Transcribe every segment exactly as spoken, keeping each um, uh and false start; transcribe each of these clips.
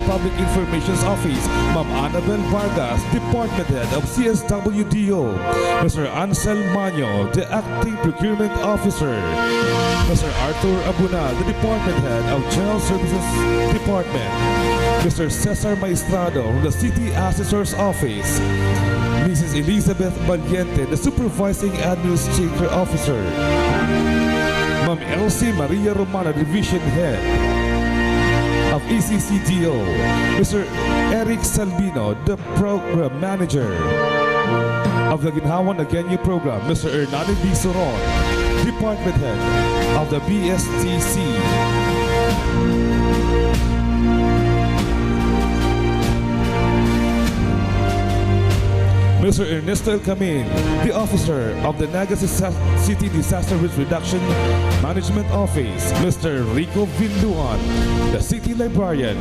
Public Information Office, Ma'am Annabel Vargas, Department Head of C S W D O, Mister Ansel Manyo, the Acting Procurement Officer, Mister Arthur Abunal, the Department Head of General Services Department, Mister Cesar Maestrado from the City Assessor's Office, Missus Elizabeth Valiente, the Supervising Administrator Officer, Ma'am Elsie Maria Romana, Division Head of E C C D O, Mister Eric Salvino, the Program Manager of the Ginhawa Nagenyo Program, Mister Hernani Bisoron, Department Head of the B S T C, Mister Ernesto El Camin, the officer of the Naga Disa- City Disaster Risk Reduction Management Office, Mister Rico Vinduan, the City Librarian,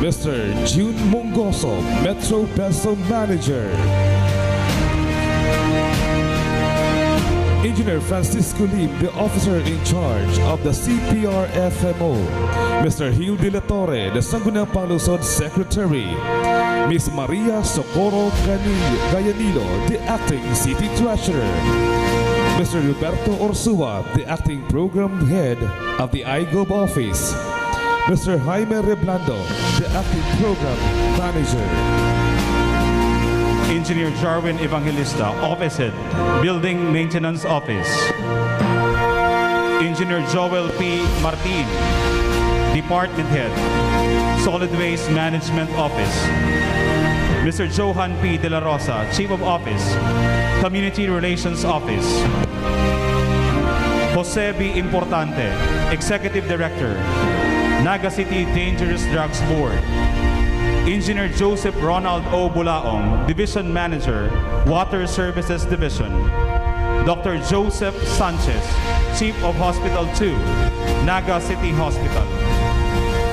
Mister June Mongoso, Metro Beso Manager, Engineer Francisco Lim, the officer in charge of the C P R F M O, Mister Hil de la Torre, the Sangguniang Panlungsod Secretary, Miss Maria Socorro Gani- Gayanilo, the Acting City Treasurer, Mister Roberto Orsua, the Acting Program Head of the iGov Office, Mister Jaime Reblando, the Acting Program Manager. Engineer Jarwin Evangelista, Office Head, Building Maintenance Office. Engineer Joel P. Martin, Department Head, Solid Waste Management Office. Mister Johan P. De La Rosa, Chief of Office, Community Relations Office. Jose B. Importante, Executive Director, Naga City Dangerous Drugs Board. Engineer Joseph Ronald O. Bulaong, Division Manager, Water Services Division. Doctor Joseph Sanchez, Chief of Hospital two, Naga City Hospital.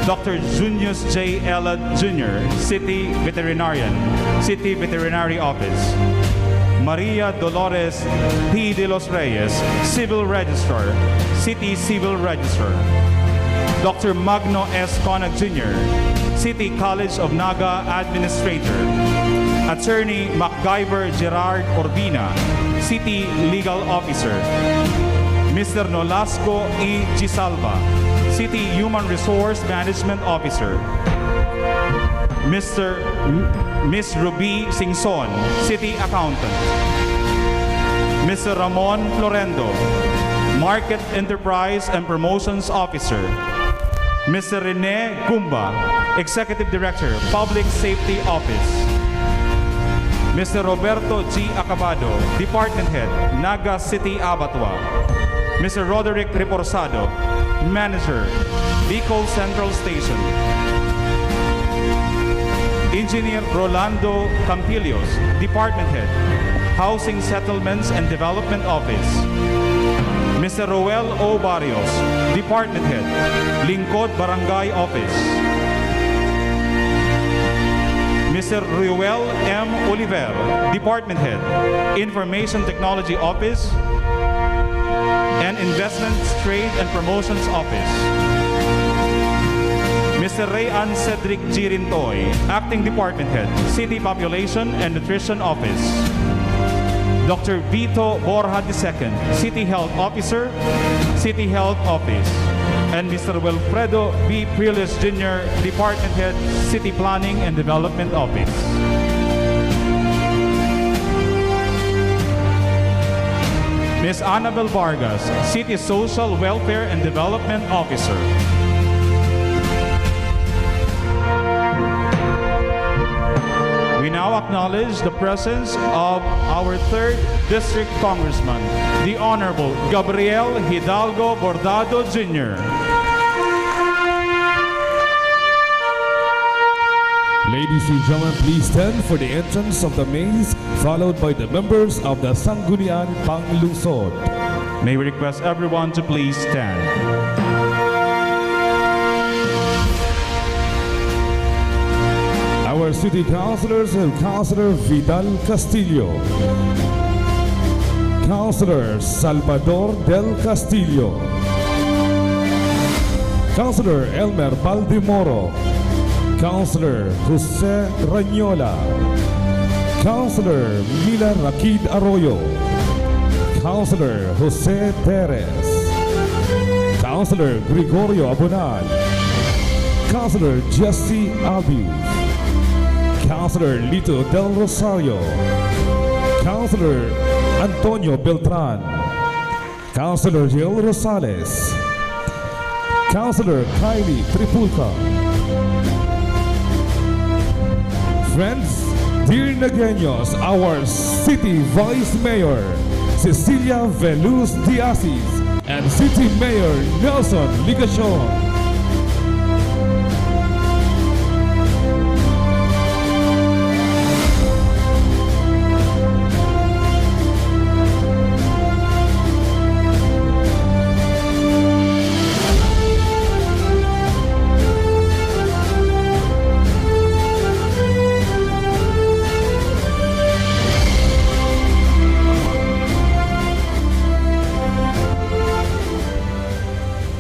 Doctor Junius J. Elad Junior, City Veterinarian, City Veterinary Office. Maria Dolores P. de los Reyes, Civil Registrar, City Civil Registrar. Doctor Magno S. Conag Junior, City College of Naga Administrator. Attorney MacGyver Gerard Urbina, City Legal Officer. Mister Nolasco E. Gisalva, City Human Resource Management Officer. Mister M-, Miss Ruby Singson, City Accountant. Mister Ramon Florendo, Market Enterprise and Promotions Officer. Mister Rene Gumba, Executive Director, Public Safety Office. Mister Roberto G. Acabado, Department Head, Naga City Abattoir. Mister Roderick Reporsado, Manager, Bicol Central Station. Engineer Rolando Campilios, Department Head, Housing Settlements and Development Office. Mister Roel O. Barrios, Department Head, Lingkod Barangay Office. Mister Ruel M. Oliver, Department Head, Information Technology Office and Investments Trade and Promotions Office. Mister Ray Ann Cedric G. Rintoy, Acting Department Head, City Population and Nutrition Office. Doctor Vito Borja the second, City Health Officer, City Health Office. And Mister Wilfredo B. Priles Junior, Department Head, City Planning and Development Office. Miss Annabel Vargas, City Social Welfare and Development Officer. We now acknowledge the presence of our third District Congressman, the Honorable Gabriel Hidalgo Bordado Junior Ladies and gentlemen, please stand for the entrance of the mace, followed by the members of the Sangguniang Panglungsod. May we request everyone to please stand. Our city councilors and Councilor Vidal Castillo. Councilor Salvador Del Castillo. Councilor Elmer Baldemoro. Councilor Jose Ranyola. Councilor Mila Rakid Arroyo. Councilor Jose Perez. Councilor Gregorio Abonal. Councilor Jesse Albius. Councilor Lito Del Rosario. Councilor Antonio Beltran. Councilor Jill Rosales. Councilor Kylie Tripulca. Friends, dear Nagueños, our City Vice Mayor, Cecilia Veluz de Asis, and City Mayor Nelson Ligacion.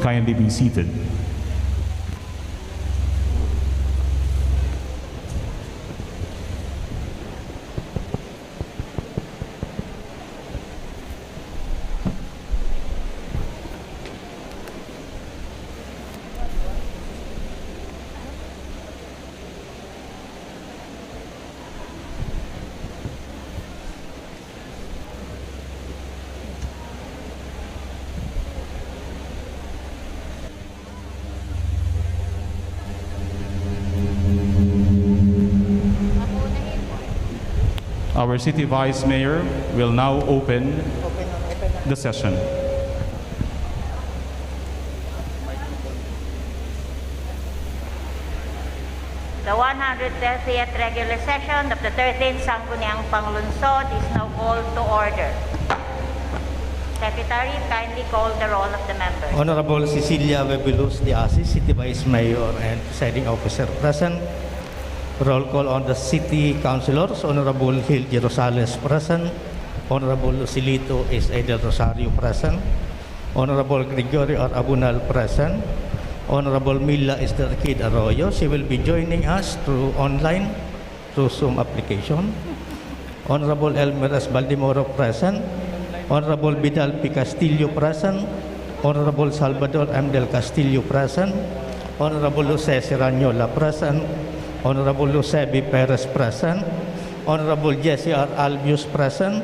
Kindly be seated. Our City Vice Mayor will now open the session. The one hundred thirtieth regular session of the thirteenth Sangguniang Panglungsod is now called to order. Secretary, kindly call the roll of the members. Honorable Cecilia Webilus de Asis, City Vice Mayor and Presiding Officer, present. Roll call on the city councilors. Honorable Hildy Rosales, present. Honorable Lucilito S A Del Rosario, present. Honorable Gregorio R. Abunal, present. Honorable Mila Esther Kid Arroyo, she will be joining us through online, through Zoom application. Honorable Elmer S. Baldemoro, present. Honorable Vidal P. Castillo, present. Honorable Salvador M. Del Castillo, present. Honorable Jose Serraniola, present. Honorable Jose B. Perez, present. Honorable Jesse R. Albius, present.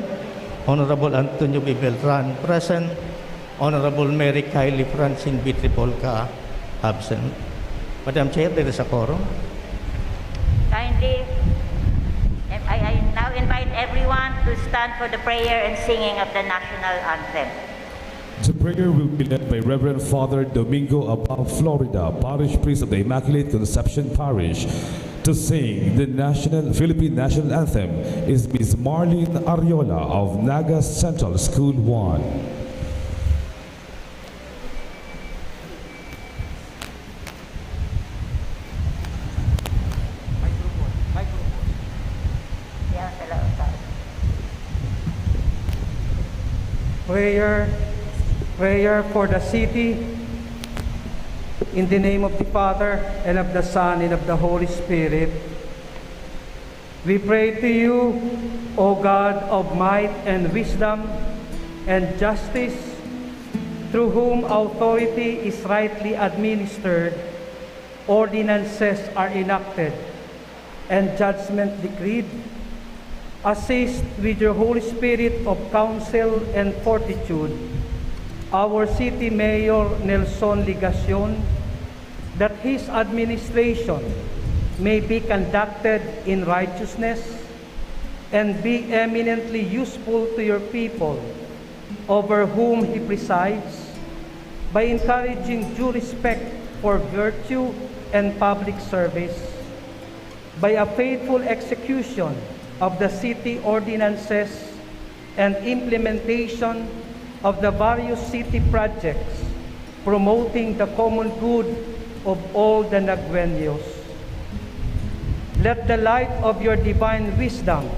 Honorable Antonio B. Beltran, present. Honorable Mary Kylie Francine B. Tripolca, absent. Madam Chair, there is a quorum. Kindly, I, I now invite everyone to stand for the prayer and singing of the national anthem. The prayer will be led by Reverend Father Domingo Abao Florida, Parish Priest of the Immaculate Conception Parish. To sing the national, Philippine national anthem is Miss Marlene Ariola of Naga Central School one. Prayer, prayer for the city. In the name of the Father, and of the Son, and of the Holy Spirit. We pray to you, O God of might and wisdom and justice, through whom authority is rightly administered, ordinances are enacted, and judgment decreed. Assist with your Holy Spirit of counsel and fortitude our city mayor, Nelson Legacion, that his administration may be conducted in righteousness and be eminently useful to your people over whom he presides, by encouraging due respect for virtue and public service, by a faithful execution of the city ordinances and implementation of the various city projects promoting the common good of all the Nagueños. Let the light of your divine wisdom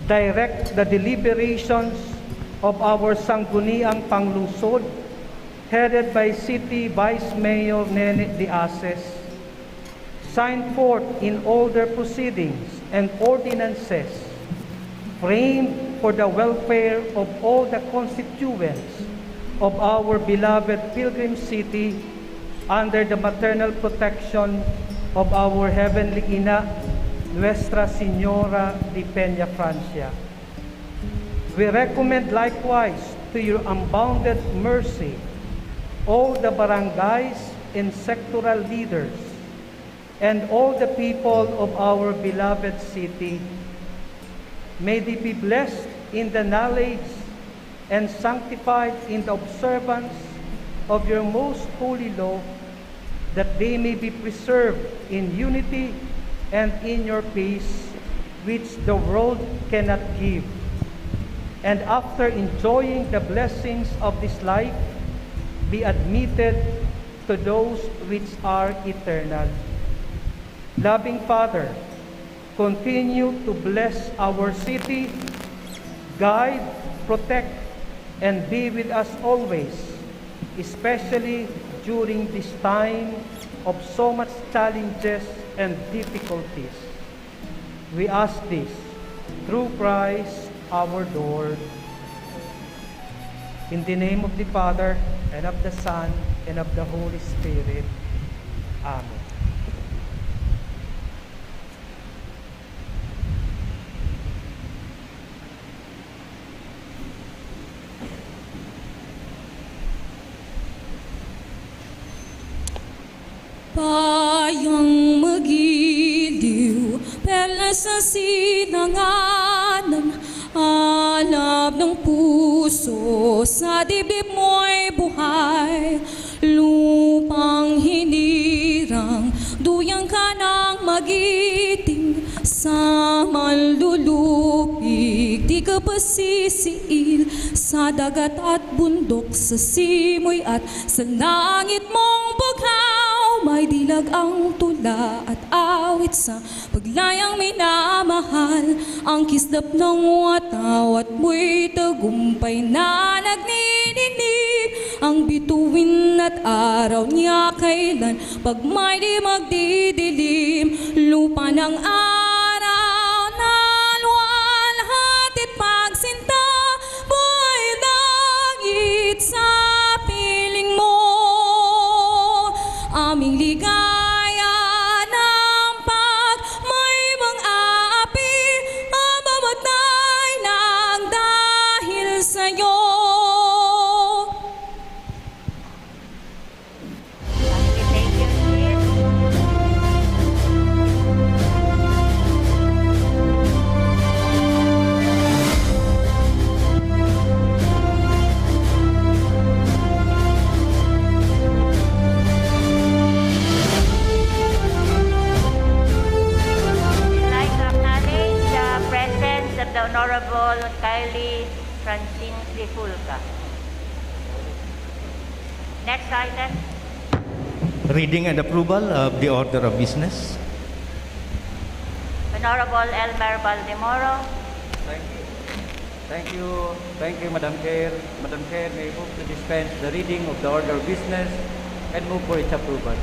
direct the deliberations of our Sangguniang Panglungsod, headed by City Vice Mayor Nene de Ases. Signed forth in all their proceedings and ordinances, framed for the welfare of all the constituents of our beloved pilgrim city, under the maternal protection of our Heavenly Ina, Nuestra Señora de Peña Francia. We recommend likewise to your unbounded mercy all the barangays and sectoral leaders, and all the people of our beloved city. May they be blessed in the knowledge and sanctified in the observance of your most holy law, that they may be preserved in unity and in your peace, which the world cannot give. And after enjoying the blessings of this life, be admitted to those which are eternal. Loving Father, continue to bless our city, guide, protect, and be with us always, especially during this time of so much challenges and difficulties. We ask this through Christ our Lord. In the name of the Father, and of the Son, and of the Holy Spirit. Amen. Bayang magiliw, perlas na sinanganan, alab ng puso, sa dibdib mo'y buhay. Lupang hinirang, duyang ka ng magiting, sa manlulupig, di ka pasisiil, sa dagat at bundok, sa simoy at sa langit mong bughaw, may dilag ang tula at awit sa paglayang minamahal. Ang kislap ng watawat mo'y tagumpay na nagniningnig. Ang bituin at araw niya kailan pag may di magdidilim. Lupa ng araw na luwalhati at pagsinta, buhay langit sa piling mo. Aming ligaya ng pagmay, mga api, mamamatay nang dahil sa'yo. I'd like to acknowledge the presence of the Honorable Kylie Francine Trifulca. Next item. Reading and approval of the order of business. Honorable Elmer Baldemoro. Thank you. Thank you. Thank you, Madam Chair. Madam Chair, may I move to dispense the reading of the order of business and move for its approval.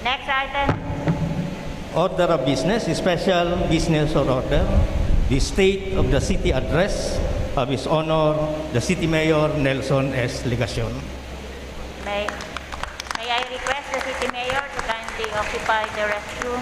Next item. Order of business, special business or order, the State of the City Address of His Honor, the City Mayor Nelson S. Legacion. May, may I request the City Mayor to kindly occupy the restroom.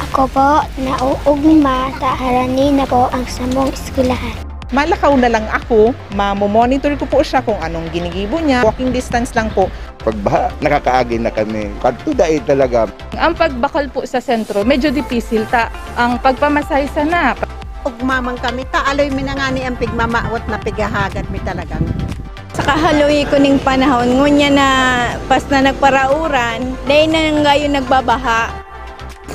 Ako po, nauugma ta harani na po ang samong eskwelahan. Malakaw na lang ako, mamo-monitor ko po siya kung anong ginigibo niya. Walking distance lang po. Pagbaha, nakakaagi na kami. Kadto dai talaga. Ang pagbakal po sa sentro, medyo dipisil ta. Ang pagpamasahe sana. Ugma man kami, ta aloy mi na ngani ang pigmamawot na pighahagad mi talagang. Sa kahaloy ko ning panahon, ngunyan na pas na nagparauran, dai na ngayon nagbabaha.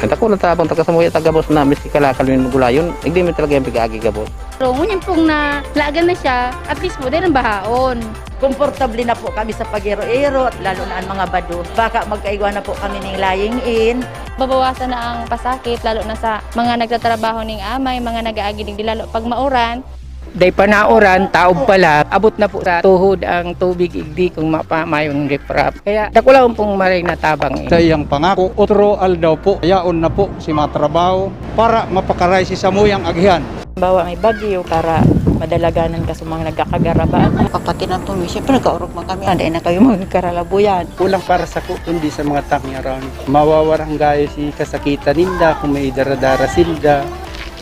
Ang dakula ta, bang taga samuya ta gabos na, miski kalakal mi magulayon, igdi mi talaga yan pig-agi gabos. Pero ngunyan pong nalagan na siya, at least po, dai na bahaon. Komportable na po kami sa pag-iro-iro, lalo na ang mga bado. Baka magkaigwa na po kami ning lying in. Babawasan na ang pasakit, lalo na sa mga nagtatrabaho ning amay, mga nag-aagi digdi, lalo pag mauran. Day panauran, taob pala, abot na po sa tuhod ang tubig igdi kung mapa-, mayong riprap. Kaya dakulaon pong maray na tabang, eh. Sa iyang pangako, otro aldaw po, yaon na po si matrabaho para mapakaray si samuyang agihan. Bawa may bagyo para madalaganan ka sa mga nagkakagarabaan. Kapatid na po, siyempre, nagkaorog man kami. Anday na kayo magkaralabuyan. Kulang para sa ku-, kundi sa mga tangyaran. Mawawarang gayo si kasakitan ninda kung may daradara sinda.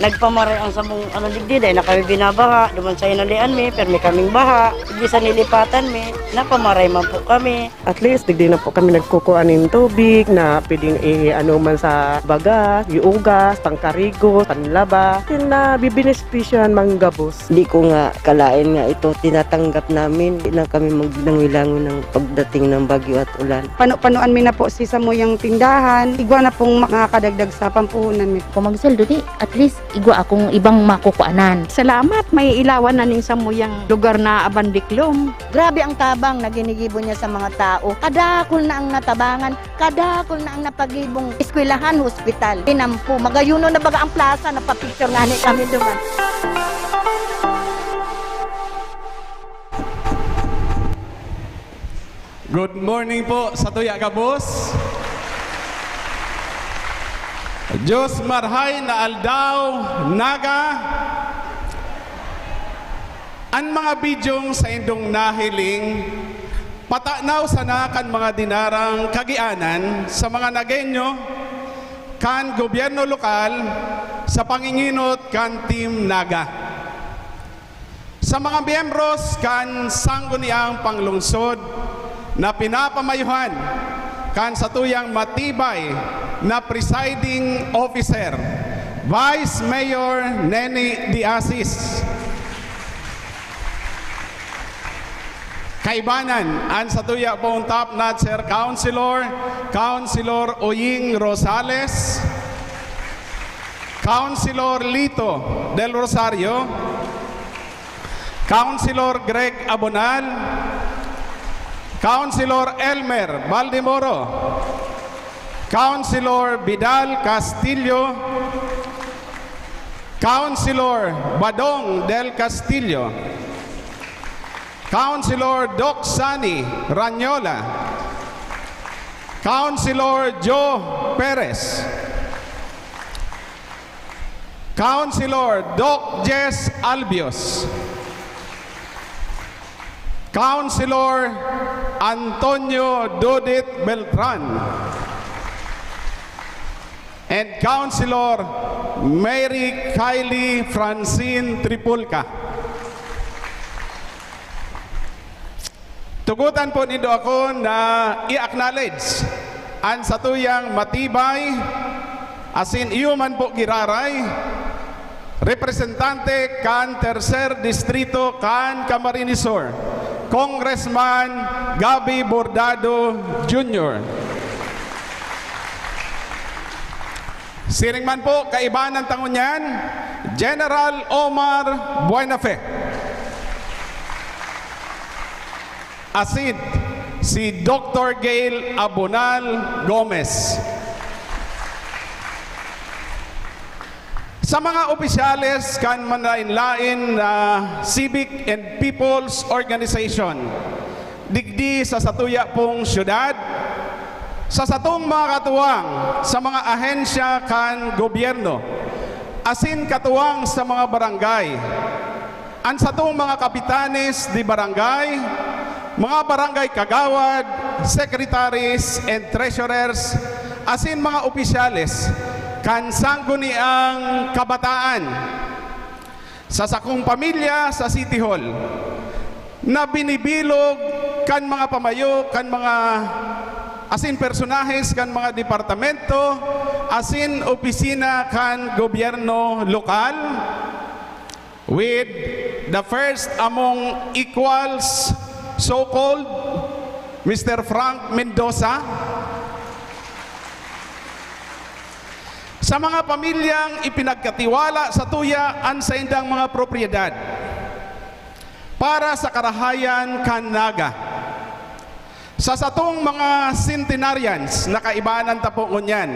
Nagpamaray ang samong ano, digdi, dai na kami binabaha. Duman sa hinalian mi, permi kaming baha. Digdi sa nilipatan mi, napamaray man po kami. At least, digdi na po kami nagkukuha nin tubig na pwedeng i-ano man sa baga, iugas, pangkarigo, panlaba. Yun na, bibinispisyohan man gabos. Di ko nga kalain nga ito tinatanggap namin. Di lang kami maglangoy-langoy ng pagdating ng bagyo at ulan. Pano-panoan mi na po si samuyang tindahan. Igwa na pong makakadagdag sa pampuhunan mi. Kung magsweldo, di, at least, igwa akong ibang makukuanan. Salamat, may ilawan na ning samuyang lugar na abandiklom. Grabe ang tabang na ginigibo niya sa mga tao. Kadakul na ang natabangan, kadakul na ang napagibong eskwelahan, hospital. Tinampo, magayuno na baga ang plaza, napapicture nga ni kami duman. Good morning po sa tuya gabos. Diyos marhay na aldaw, Naga. An mga bidyong saindong nahiling, patanaw sana kan mga dinarang kagianan sa mga Nagenyo, kan gobyerno lokal, sa panginginot kan Team Naga. Sa mga miyembros kan Sangguniang Panglungsod na pinapamayohan kan satuyang matibay na presiding officer, Vice Mayor Neni de Asis. Kaibanan, an satuya pong top notcher councilor, Councilor Oying Rosales, Councilor Lito Del Rosario, Councilor Greg Abonal, Councilor Elmer Baldemoro, Councilor Vidal Castillo, Councilor Badong Del Castillo, Councilor Doc Sunny Ranyola, Councilor Joe Perez, Councilor Doc Jess Albios, Councilor Antonio Dodit Beltran, and Councilor Mary Kylie Francine Tripulca. Tugotan po nindo ako na i-acknowledge an satuyang matibay asin iyo man po giraray, representante kan Tercer Distrito kan Camarines Sur, Congressman Gabby Bordado Junior. Siring man po, kaibanan ta ngunyan, General Omar Buenafe. Asin si Doctor Gail Abonal Gomez. Sa mga opisyales kan manlaen-laen na civic and people's organization, digdi sa satuya pong syudad, sa satong mga katuwang sa mga ahensya kan gobyerno, asin katuwang sa mga barangay, an satong mga kapitanes de barangay, mga barangay kagawad, secretaries and treasurers, asin mga opisyales kan Sangguniang Kabataan. Sa sakong pamilya sa City Hall, na binibilog kan mga pamayo, kan mga asin personahes kan mga departamento, asin opisina kan gobyerno lokal, with the first among equals, so-called, Mister Frank Mendoza. Sa mga pamilyang ipinagkatiwala satuya an saindang mga propiedad para sa karahayan kan Naga. Sa satong mga centenarians na kaibanan ta po ngunyan,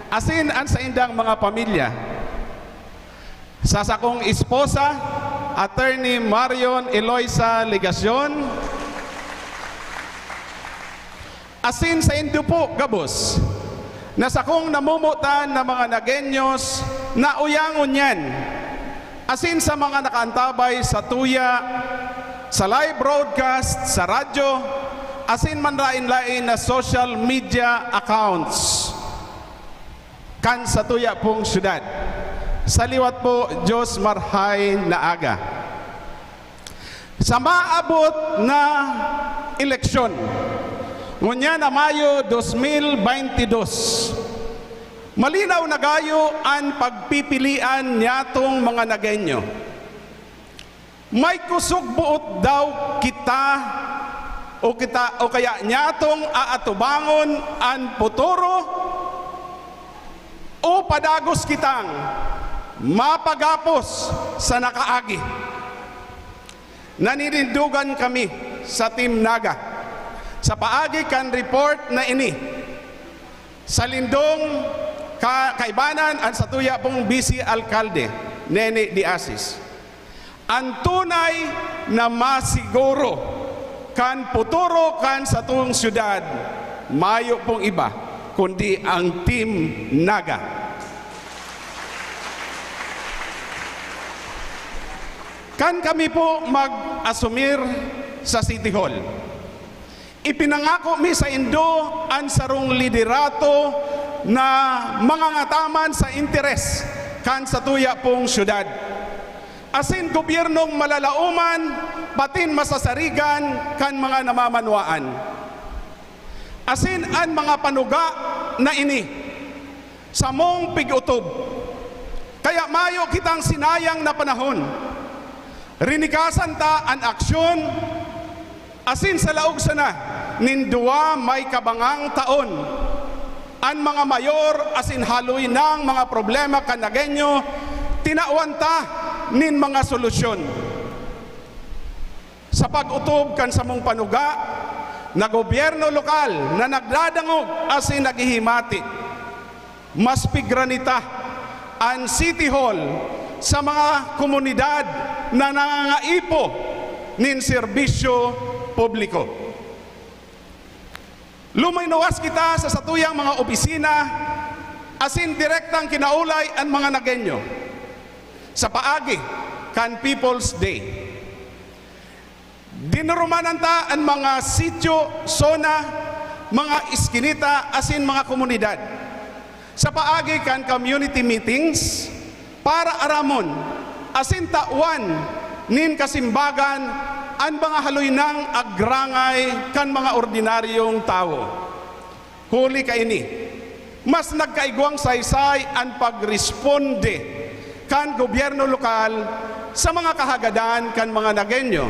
asin an saindang mga pamilya. Sa sakong esposa, Attorney Marion Eloisa Legacion, asin saindo po gabos, na sakong namomotan na mga Nagueños na uyangon niyan, asin sa mga nakaantabay sa tuya, sa live broadcast, sa radyo, asin manlaen-laen na social media accounts kan satuya pong syudad. Sa liwat po, Diyos marhay na aga. Sa maabot na eleksyon, ngunyan na Mayo dos mil baynte dos, malinaw na gayo an pagpipilian nyatong mga Nagueño. May kusog boot daw kita o kita o kaya nyatong aatubangon an puturo o padagos kitang mapagapos sa nakaagi? Naninindogan kami sa Team Naga sa paagi kan report na ini. Sa lindong ka-, kaibanan an satuya pong Vice Alkalde, Nene de Asis. An tunay na masiguro kan puturo kan satong syudad, mayo pong iba kundi ang Team Naga. Kan kami po mag-asumir sa City Hall, ipinangako mi saindo an sarong liderato na mangangataman sa interes kan satuya pong syudad, asin gobyernong malalaoman patin masasarigan kan mga namamanwaan. Asin an mga panuga na ini samong pig-otob. Kaya mayo kitang sinayang na panahon. Rinikasan ta an aksyon, asin sa laog sana nin duwa may kabangang taon, an mga mayor asin haloy nang mga problema kan Nagueño, tinawan ta nin mga solusyon. Sa pag-otob kan samong panuga na gobyerno lokal na nagdadangog asin naghihimati, mas pigrani ta an City Hall sa mga komunidad na nangangaipo nin serbisyo publiko. Luminuwas kita sa satuyang mga opisina asin direktang kinaulay an mga Nagueño sa paagi kan People's Day. Dinurumanan ta an mga sityo, zona, mga iskinita asin mga komunidad sa paagi kan community meetings para aramon asin tawan nin kasimbagan an mga haloy nang agrangay kan mga ordinaryong tawo. Huli kaini, mas nagkaigwang saysay an pagresponde kan gobyerno lokal sa mga kahagadan kan mga Nagueño.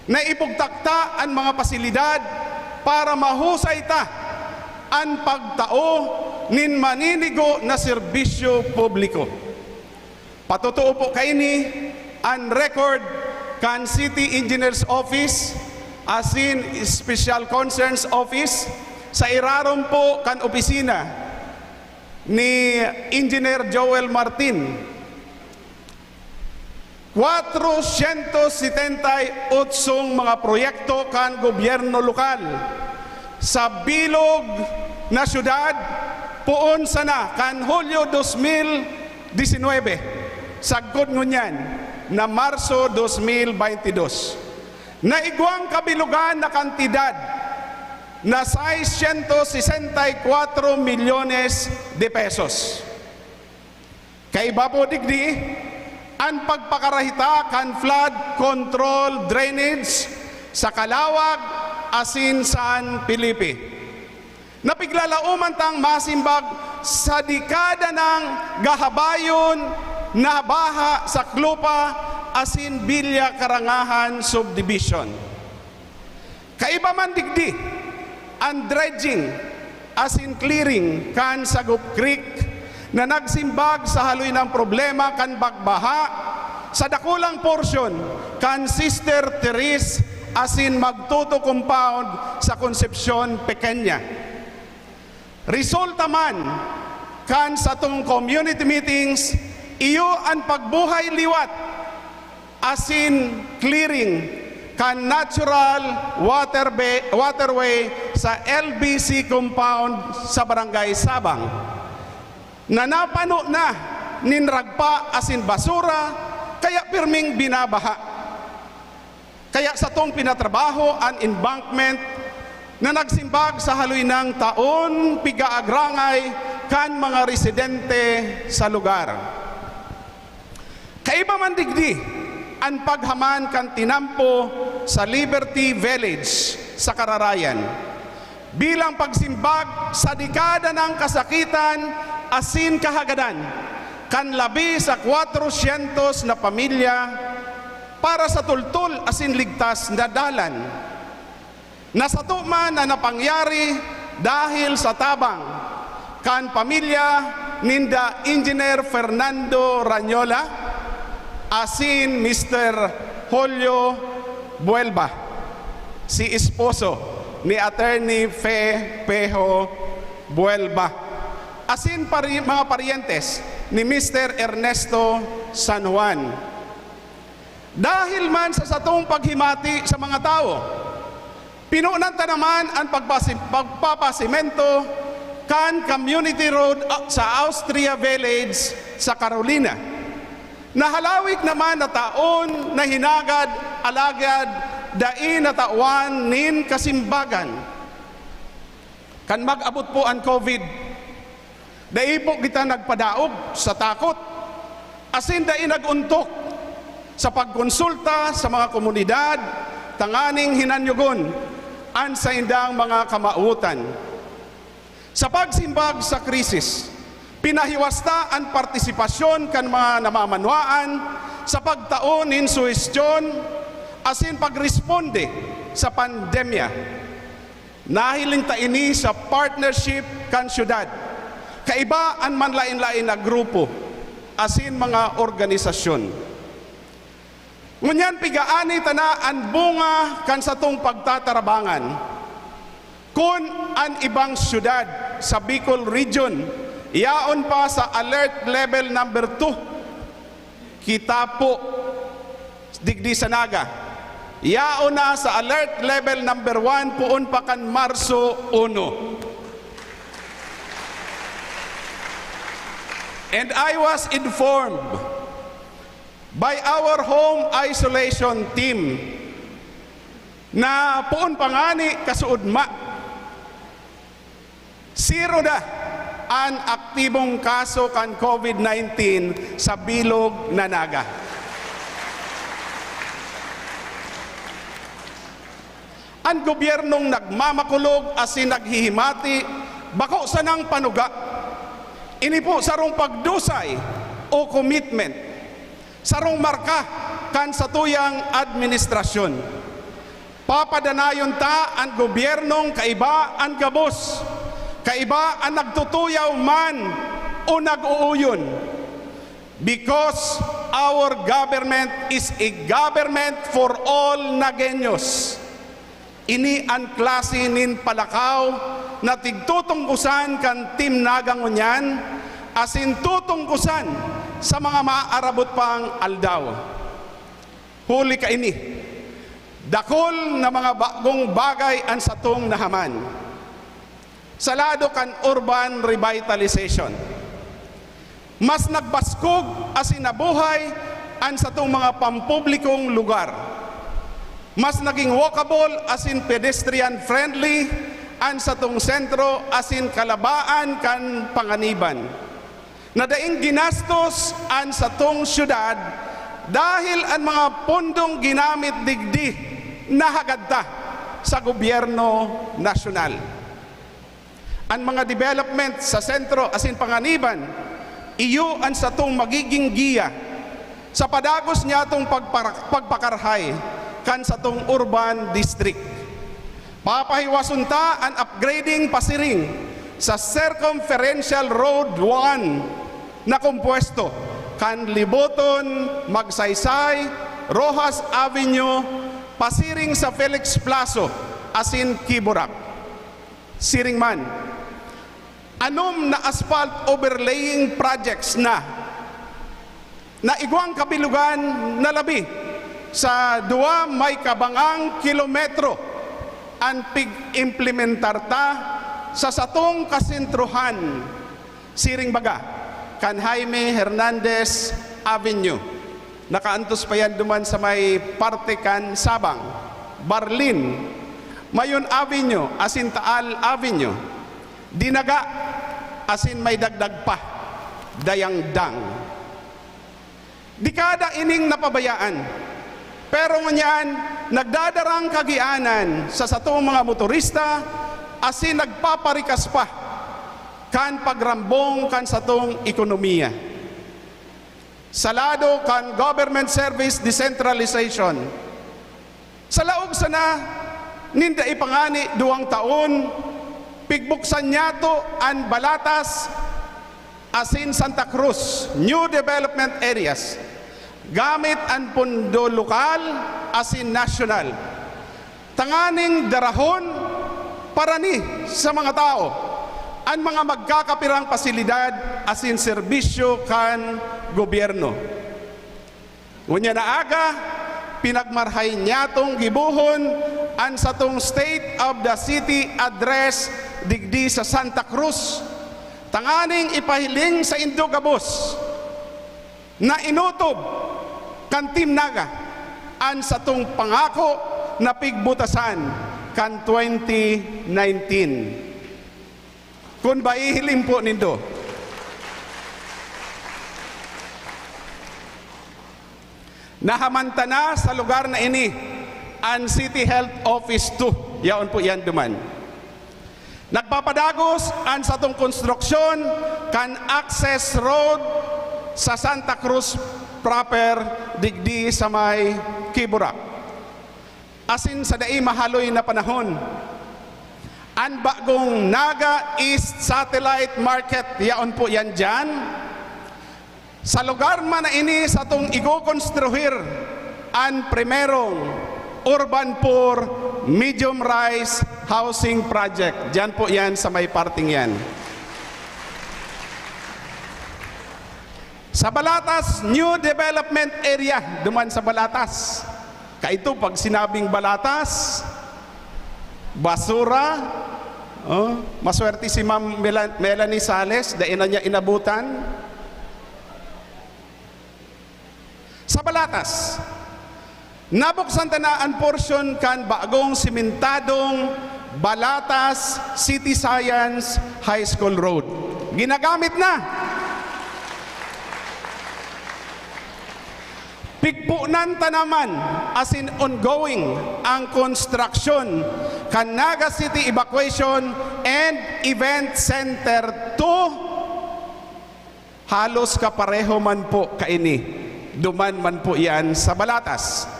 Naibugtak ta an mga pasilidad para mahusay ta an pagtao nin maninigo na serbisyo publiko. Patotoo po kaini an record kan City Engineers Office asin Special Concerns Office sa irarom po kan opisina ni Engineer Joel Martin. Kwatro syentos setenta y otsong mga proyekto kan gobyerno lokal sa bilog na syudad, poon sana kan Hulyo dos mil disinwebe, sagkod ngunyan na Marso dos mil baynte dos, na igwang kabilogan na kantidad na seiscientos sesenta y cuatro milyones de pesos. Kaiba po digdi, an pagpakarahita kan flood control drainage sa Calauag asin San Felipe. Napiglalauman tang masimbag sa dekada nang gahabayon na baha sa Clopa asin Villa Karangahan Subdivision. Kaiba man digdi, an dredging asin clearing kan Sagop Creek na nagsimbag sa haloy nang problema kan pagbaha sa dakulang porsyon kan Sister Therese asin Magtoto Compound sa Concepcion Pequeña. Resulta man kan satong community meetings, iyo an pagbuhay liwat asin clearing kan natural waterbe-, waterway sa L B C compound sa Barangay Sabang, na napano na nin ragpa asin basura, kaya pirming binabaha. Kaya satong pinatrabaho an embankment na nagsimbag sa haloy nang taon pigaagrangay kan mga residente sa lugar. Kaiba man digdi an paghaman kan tinampo sa Liberty Village sa Kararayan, bilang pagsimbag sa dekada ng kasakitan asin kahagadan kan labi sa kwatrosyentos na pamilya para sa tultol asin ligtas na dalan. Nasato man na napangyari dahil sa tabang kan pamilya ninda Engineer Fernando Rañola asin Mister Julio Buelba, si esposo ni Attorney Fe Peho Buelba, asin pari-, mga paryentes ni Mister Ernesto San Juan. Dahil man sa satong paghimati sa mga tawo, pinunan ta naman an pagpasi-, pagpapasimento kan community road, ah, sa Austria Village sa Carolina. Nahalawig naman na taon na hinagad, alagad dai natawan nin kasimbagan. Kan mag-abot po an COVID, dai po kita nagpadaog sa takot, asin dai nag-ontok sa pagkonsulta sa mga komunidad tanganing hinanyogon an saindang mga kamawotan. Sa pagsimbag sa krisis, pinahiwasta an partisipasyon kan mga namamanwaan sa pagtao nin suhestyon asin pagresponde sa pandemya. Nahiling ta ini sa partnership kan syudad, kaiba an manlaen-laen na grupo asin mga organisasyon. Ngunyan, pigaani ta na an bunga kan satong pagtatarabangan. Kun an ibang syudad sa Bicol Region yaon pa sa Alert Level number two, kita po digdi sa Naga, yaon na sa Alert Level number one poon pa kan Marso uno. And I was informed by our home isolation team na poon pa ngani kasuodma, zero na an aktibong kaso kan COVID nineteen sa bilog na Naga. An gobyernong nagmamakulog asin naghihimati bako sanang panuga. Ini po sarong pagdusay o commitment, sarong marka kan satuyang administrasyon. Papadanayon ta an gobyernong kaiba an gabos, kaiba an nagtutuyaw man o nag-uuyon. Because our government is a government for all Nagueños. Ini an klase nin palakaw na tigtutungkosan kan Team Naga ngunyan, asin tutungkosan sa mga maarabot pang aldaw. Huli kaini, dakul na mga bagong bagay an satong nahaman. Sa lado kan urban revitalization, mas nagbaskog asin nabuhay an satong mga pampublikong lugar. Mas naging walkable asin pedestrian-friendly an satong sentro asin kalabaan kan panganiban. Na daing ginastos an satong syudad dahil an mga pondong ginamit digdi nahagad ta sa gobyerno nasyonal. An mga development sa sentro asin panganiban, iyo an satong magiging giya sa padagos niyatong pagpara-, pagpakarahay kan satong urban district. Papahiwason ta an upgrading pasiring sa Circumferential Road one na kompuesto kan Liboton, Magsaysay, Roxas Avenue, pasiring sa Felix Plazo asin Quiborac. Siring man, anom na asphalt overlaying projects na, na igwang kabilogan na labi Sa duwa may kabangang kilometro an pig-implementar ta sa satong kasentrohan, siring baga kan Jaime Hernandez Avenue. Nakaantos pa yan duman sa may parte kan Sabang, Barlin, Mayon Avenue, asin Taal Avenue, Dinaga, asin may dagdag pa, Dayangdang. Dekada ining napabayaan, pero ngunyan nagdadarang kagianan sa satong mga motorista asin nagpaparikas pa kan pagrambong kan satong ekonomiya. Sa lado kan government service decentralization, sa laog sana nin dai pa ngani duwang taon, pigbuksan niyato an Balatas asin Santa Cruz New Development Areas gamit an pondo lokal asin nasyonal, tanganing darahon parani sa mga tawo an mga magkakapirang pasilidad asin serbisyo kan gobyerno. Ngunyan na aga, pinagmarhay niyatong gibohon an satong State of the City Address digdi sa Santa Cruz, tanganing ipahiling saindo gabos na inotob kan Team Naga an satong pangako na pigbutasan kan twenty nineteen. Kun maihiling po nindo, nahamanta na sa lugar na ini an City Health Office two. Yaon po yan duman. Nagpapadagos an satong konstruksyon kan access road sa Santa Cruz proper, digdi sa may Kiburak. Asin sa dai mahaloy na panahon, an bagong Naga East Satellite Market, yaon po yan diyan. Sa lugar man na ini satong ikokonstruhir an primerong urban poor, medium rise housing project. Diyan po yan sa may parting yan. Sa Balatas, New Development Area, duman sa Balatas. Kaito, pag sinabing Balatas, basura, oh, maswerte si Ma'am Mela-, Melanie Sales, dai na niya inabutan. Sa Balatas, nabuksan ta na an porsyon kan bagong simentadong Balatas City Science High School Road. Ginagamit na. Pigponan ta naman asin ongoing ang konstruksyon kan Naga City Evacuation and Event Center two. Halos kapareho man po kaini. Duman man po iyan sa Balatas.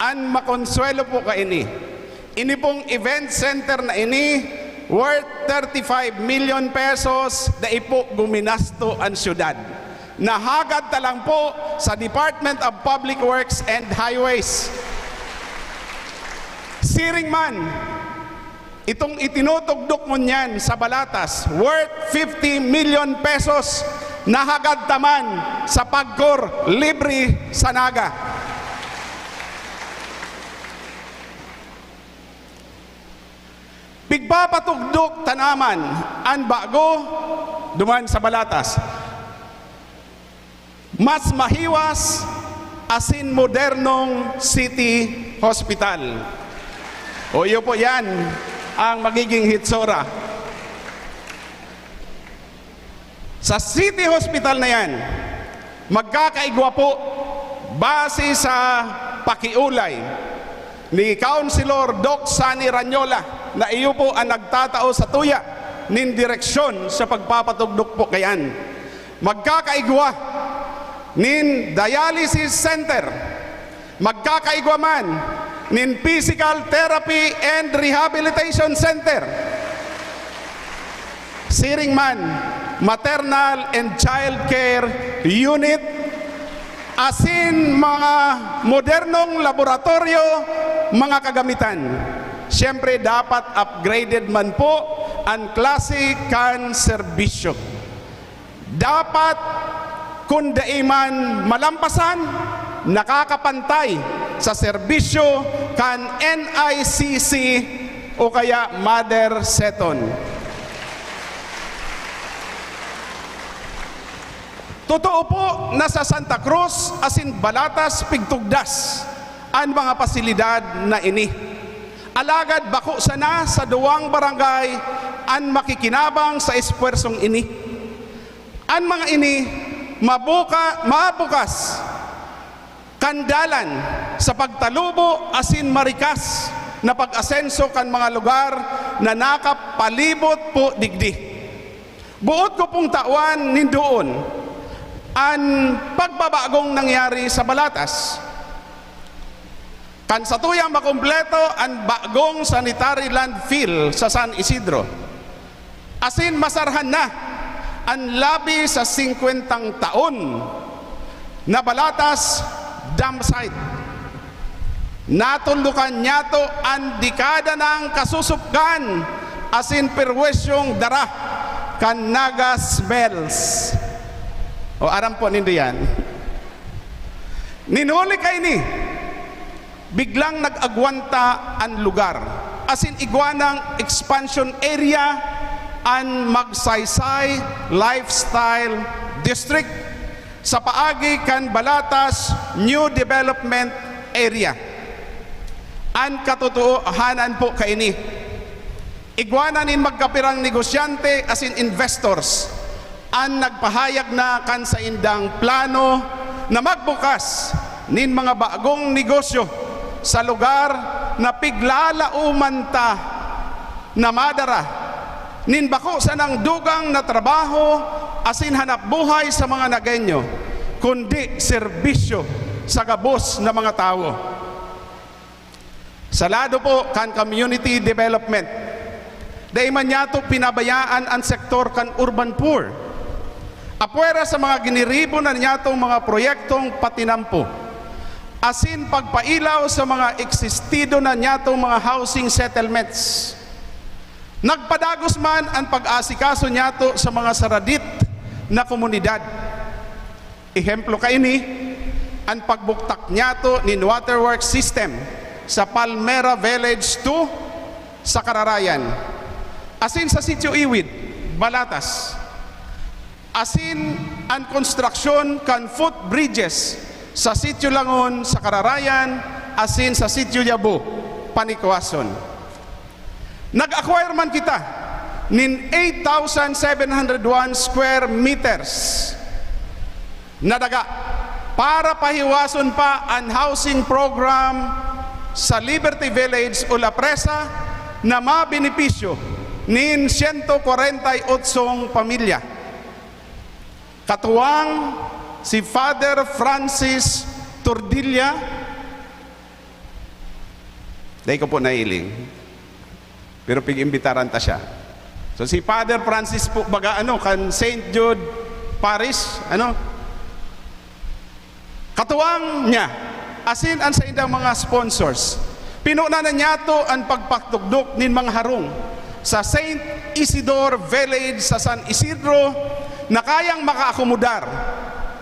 An makonsuwelo po kaini, ini pong event center na ini, worth thirty-five million pesos, dai po guminasto an syudad. Nahagad ta lang po sa Department of Public Works and Highways. Siring man, itong itinutugdok ngunyan sa Balatas, worth fifty million pesos, nahagad ta man sa Pagcor Libre sa Naga. Pigpapatugdok ta naman an bago duman sa Balatas. Mas mahiwas asin modernong city hospital. O, iyo po yan ang magiging hitsura. Sa city hospital na yan, magkakaigwa po, base sa pakiulay ni Councilor Doc Sonny Ranyola, na iyo po ang nagtatao sa tuya nin direksyon sa pagpapatugdok po kayan. Magkakaigwa nin dialysis center, magkakaigwa man nin physical therapy and rehabilitation center. Siring man, maternal and child care unit, asin mga modernong laboratoryo, mga kagamitan. Siyempre, dapat upgraded man po an klase kan serbisyo. Dapat kun dai man malampasan, nakakapantay sa serbisyo kan N I C C o kaya Mother Seton. Totoo po na sa Santa Cruz asin Balatas pigtugdas an mga pasilidad na ini. Alagad bako sana sa duwang barangay an makikinabang sa espuwersong ini. An mga ini mabuka-, mabukas kan dalan sa pagtalubo asin marikas na pag-asenso kan mga lugar na nakapalibot po digdi. Boot ko pong tawan nindoon an pagbabagong nangyari sa Balatas. Kan satuyang makumpleto an bagong sanitary landfill sa San Isidro, asin masarhan na an labi sa singkwentang taon na Balatas dump site. Natulukan niyato an dekada nang kasusupgan asin perwisyong dara kan Naga smells. O, aram po nindo yan. Nin huli kaini, biglang nag-agwanta an lugar, asin igwa nang expansion area an Magsaysay Lifestyle District sa paagi kan Balatas New Development Area. An katotohanan po kaini, igwa na nin magkapirang negosyante asin investors an nagpahayag na kan saindang plano na magbukas nin mga bagong negosyo sa lugar na piglalaoman ta na madara nin bako sanang dugang na trabaho asin hanapbuhay sa mga Nagueño, kundi serbisyo sa gabos na mga tawo. Sa lado po kan community development, dai man niyato pinabayaan an sektor kan urban poor. Apwera sa mga giniribo na niyatong mga proyektong patinampo asin pagpailaw sa mga existido na niyatong mga housing settlements, nagpadagos man an pag-aasikaso niyato sa mga saradit na komunidad. Ehemplo kaini, an pagbuktak niyato nin waterworks system sa Palmera Village two sa Kararayan, asin sa Sitio Iwid, Balatas, asin an konstruksyon kan footbridges sa Sitio Langon sa Kararayan asin sa Sitio Yabo, Panicuason. Nag-acquire man kita nin eight thousand seven hundred one square meters na daga para pahiwason pa an housing program sa Liberty Village o La Presa na mabenepisyo nin siyento kwarenta y otsong pamilya. Katuwang si Father Francis Tordilla, dai ko po nahiling, pero pig-imbitaran ta siya. So, si Father Francis po, baga ano, kan Saint Jude Parish, ano? Katuwang niya, asin an saindang mga sponsors, pinuna na niyato an pagpatugdok nin mga harong sa Saint Isidore Village sa San Isidro na kayang makaakomodar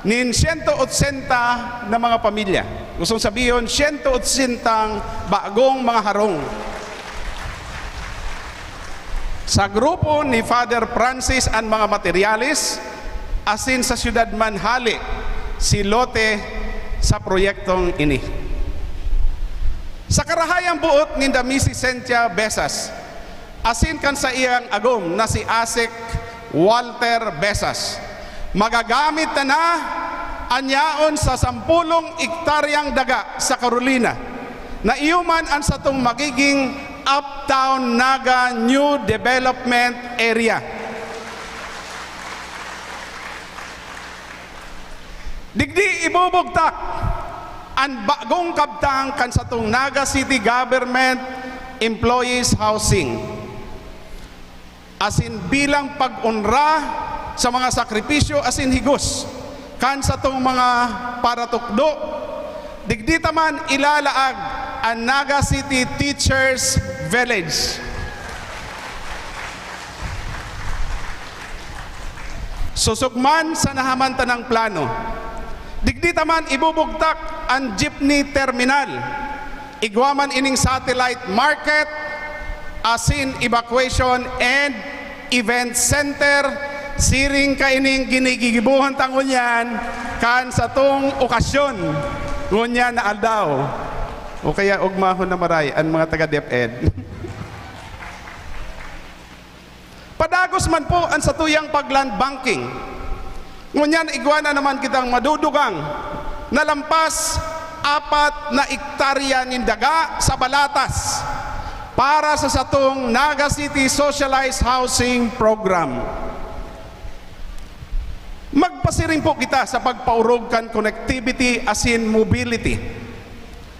nin siyento otsenta na mga pamilya. Gustong sabihon, siyento otsentang bagong mga harong. Sa grupo ni Father Francis an mga materyales, asin sa syudad man hale si lote sa proyektong ini. Sa karahayang boot ninda Misis Cynthia Besas, asin kan saiyang agom na si Asek Walter Besas, magagamit ta na an yaon sa sampulong ektaryang daga sa Carolina na iyo man an satong magiging Uptown Naga New Development Area. Digdi ibubugtak an bagong kabtang kan satong Naga City Government Employees Housing. Asin bilang pag-onra sa mga sakripisyo asin higos kan satong mga paratukdo, digdi ta man ilalaag an Naga City Teachers Village. Sosog man sa nahaman tanang plano, digdi ta man ibubugtak an jeepney terminal. Igwa man ining satellite market asin evacuation and event center. Siring kaining ginigigibohan ta ngunyan kan satong okasyon ngunyan na aldaw, o kaya ugmahon na maray an mga taga DepEd. Padagos man po an satuyang pag-land banking. Ngunyan, igwa na naman kitang madudugang na lampas apat na ektarya nin daga sa Balatas para sa satong Naga City Socialized Housing Program. Magpasiring po kita sa pagpaorog kan connectivity asin mobility.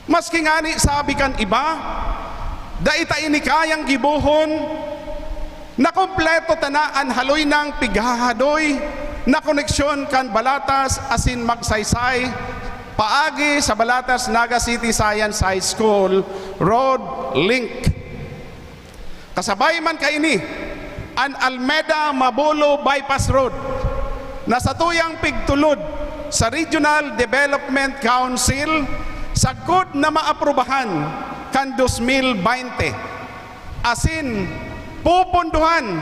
Maski ngani sabi kan iba, dai ta ini kayang gibohon na kompleto ta na an haloy nang pighahadoy na koneksyon kan Balatas asin Magsaysay paagi sa Balatas Naga City Science High School road link. Kasabay man kaini, an Almeda Mabolo Bypass Road na satuyang pigtulod sa Regional Development Council sagkod na maaprubahan kan dos mil baynte, asin pupondohan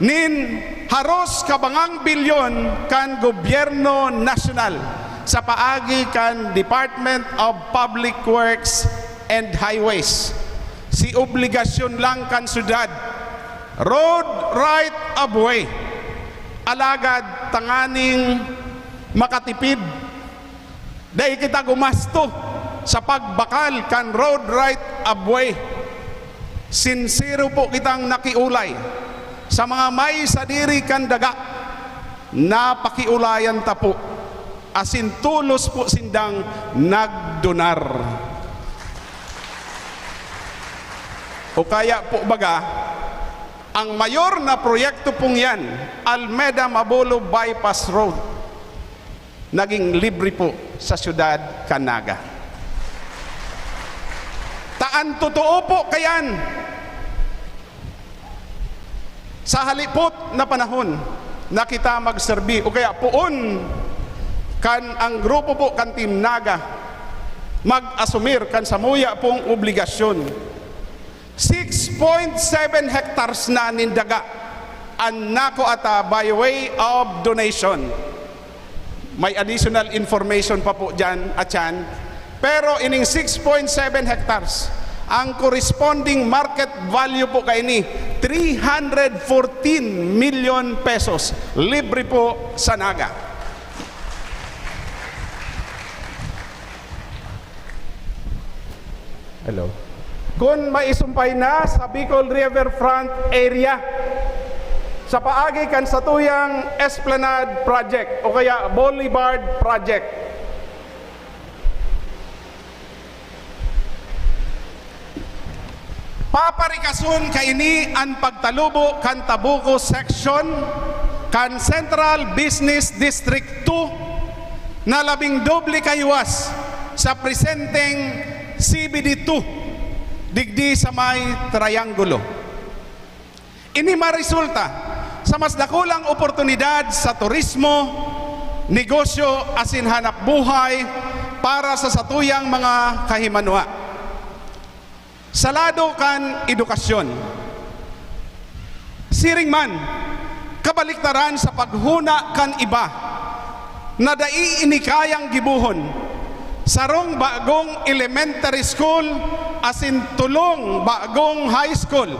nin haros kabangang bilyon kan gobyerno nasyonal sa paagi kan Department of Public Works and Highways. Si obligasyon lang kan syudad, road right of way. Alagad tanganing makatipid, dai kita gumasto sa pagbakal kan road right of way. Sinsero po kitang nakiolay sa mga may sadiri kan daga. Napakiolayan ta po, asin tolos po sindang nagdonar. O kaya po baga, ang mayor na proyekto pong yan, Almeda Mabolo Bypass Road, naging libre po sa siyudad kan Naga. Ta an totoo po kayan, sa halipot na panahon na kita magserbi, o kaya poon kan ang grupo po kan Team Naga mag-asumir kan samuya pong obligasyon, six point seven hectares na nin daga an nakua ta by way of donation. May additional information pa po dyan, Achan. Pero ining six point seven hectares, ang corresponding market value po kaini, three hundred fourteen million pesos. Libre po sa Naga. Hello. Kun maisumpay na sa Bicol Riverfront area, sa paagi kan satuyang Esplanade Project o kaya Boulevard Project, paparikason kaini an pagtalubo kan Tabuco Section kan Central Business District two na labing doble kahiwas sa presenteng C B D two digdi sa may Triangulo. Ini maresulta sa mas dakulang oportunidad sa turismo, negosyo asin hanap buhay para sa satuyang mga kahimanwa. Sa lado kan edukasyon, siring man, kabaliktaran sa paghuna kan iba na dai ini kayang gibohon, sarong bagong elementary school asin tolong bagong high school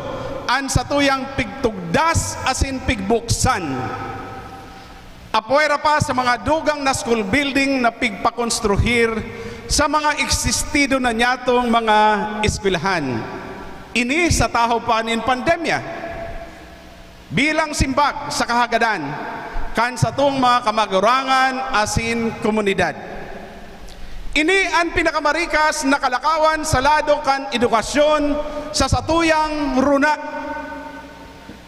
an satuyang pigtugdas asin pigbuksan. Apwera pa sa mga dugang na school building na pigpakonstruhir sa mga existido na nyatong mga eskwelahan. Ini sa tahaw pa nin pandemya. Bilang simbag sa kahagadan kan satong mga kamagurangan asin komunidad. Ini an pinakamarikas na kalakawan sa lado kan edukasyon sa satuyang runa.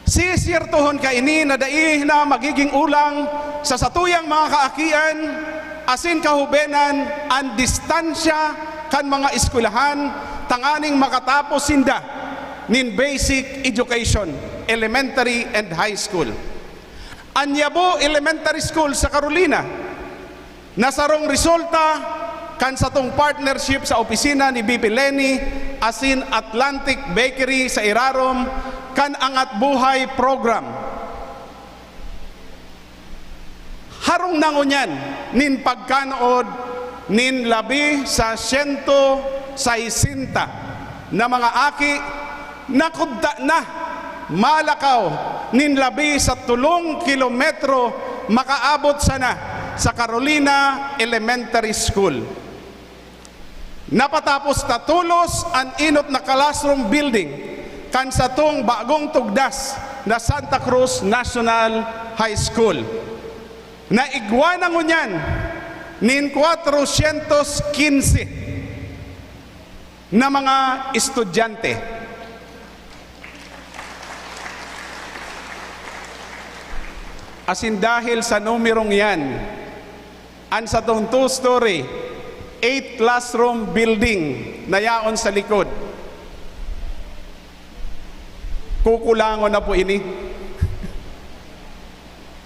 Sisyertohon kaini na dai na magiging ulang sa satuyang mga kaakian asin kahobenan an distansya kan mga eskwelahan tanganing makatapos sinda nin basic education, elementary and high school. An Yabo Elementary School sa Carolina, na sarong resulta kan satong partnership sa opisina ni V P Leni asin Atlantic Bakery sa irarom kan Angat Buhay Program. Harong na ngunyan nin pagkanood nin labi sa siyento saysenta na mga aki na kudta na malakaw nin labi sa tolong kilometro makaabot sana sa Carolina Elementary School. Napatapos na tolos an enot na classroom building kan satong bagong tugdas na Santa Cruz National High School, na igwa na ngunyan nin kwatrosyentos kinse na mga estudyante. Asin dahil sa numerong yan, an satong two-story, eight classroom building na yaon sa likod, kukulangon na po ini.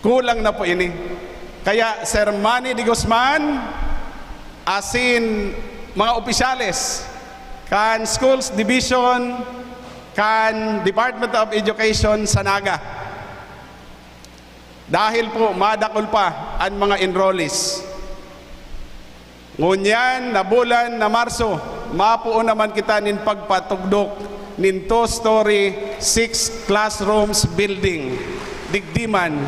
Kulang na po ini. Kaya, Sir Manny de Guzman, asin mga opisyales kan Schools Division, kan Department of Education sa Naga, dahil po madakul pa an mga enrollees. Ngunyan na bulan na Marso, mapoon naman kita nin pagpatugdok nin two-story, six classrooms building digdi man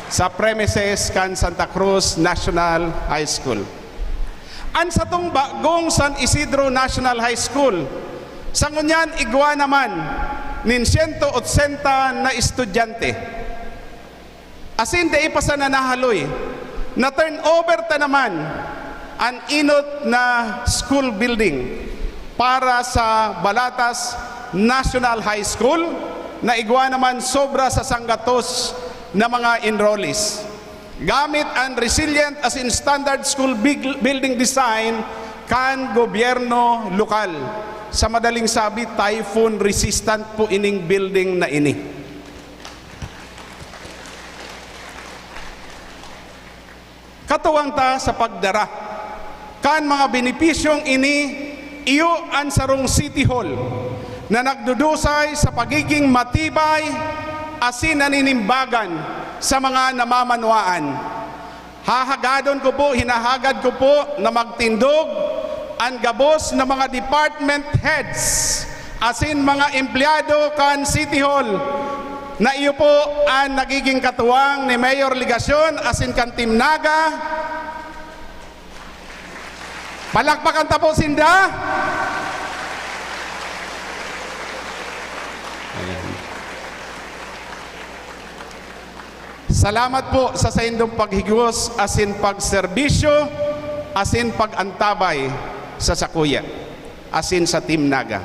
sa premises kan Santa Cruz National High School. An satong bagong San Isidro National High School, sa ngunyan igwa naman nin siyento otsenta na estudyante. Asin dai pa sana nahaloy, na-turnover ta naman an enot na school building para sa Balatas National High School, na igwa naman sobra sa sanggatos na mga enrollees, gamit an resilient asin standard school big-, building design kan gobyerno lokal. Sa madaling sabi, typhoon resistant po ining building na ini. Katuwang ta sa pagdara kan mga benepisyong ini, iyo an sarong City Hall na nagdudusay sa pagiging matibay asin naninimbagan sa mga namamanwaan. Hahagadon ko po, hinahagad ko po na magtindog an gabos na mga department heads asin mga empleyado kan City Hall, na iyo po an nagiging katuwang ni Mayor Legacion asin kan Team Naga. Palakpakan ta po sinda. Ayan. Salamat po sa saindong paghigos asin pagserbisyo asin pag-antabay sa sakuya asin sa Team Naga.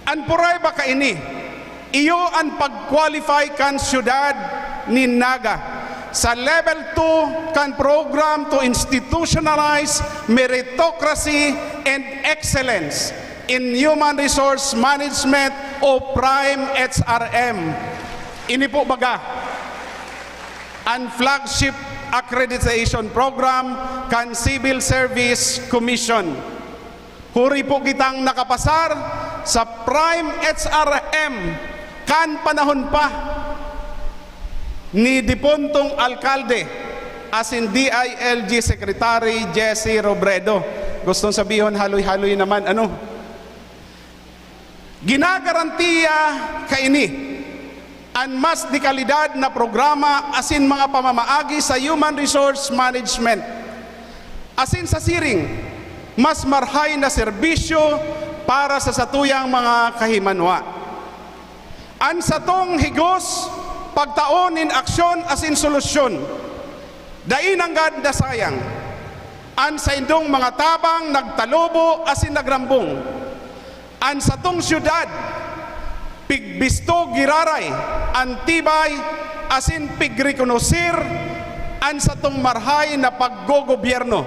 An prueba kaini, iyo an pag-qualify kan siyudad nin Naga sa Level two kan Program to Institutionalize Meritocracy and Excellence in Human Resource Management o PRIME H R M. Ini po baga an flagship accreditation program kan Civil Service Commission. Huri po kitang nakapasar sa PRIME H R M kan panahon pa ni depuntong alkalde asin D I L G Secretary Jesse Robredo. Gustong sabihon, haloy-haloy naman, ano? Ginagarantiya kaini an mas dekalidad na programa asin mga pamamaagi sa human resource management, asin sa siring, mas marahay na serbisyo para sa satuyang mga kahimanwa. An satong higos, pagtao nin aksyon asin solusyon, dai nanggad nasayang. An saindong mga tabang nagtalubo asin nagrambong. An satong syudad, pigbisto giraray an tibay asin pigrekonosir an satong marahay na paggogobyerno.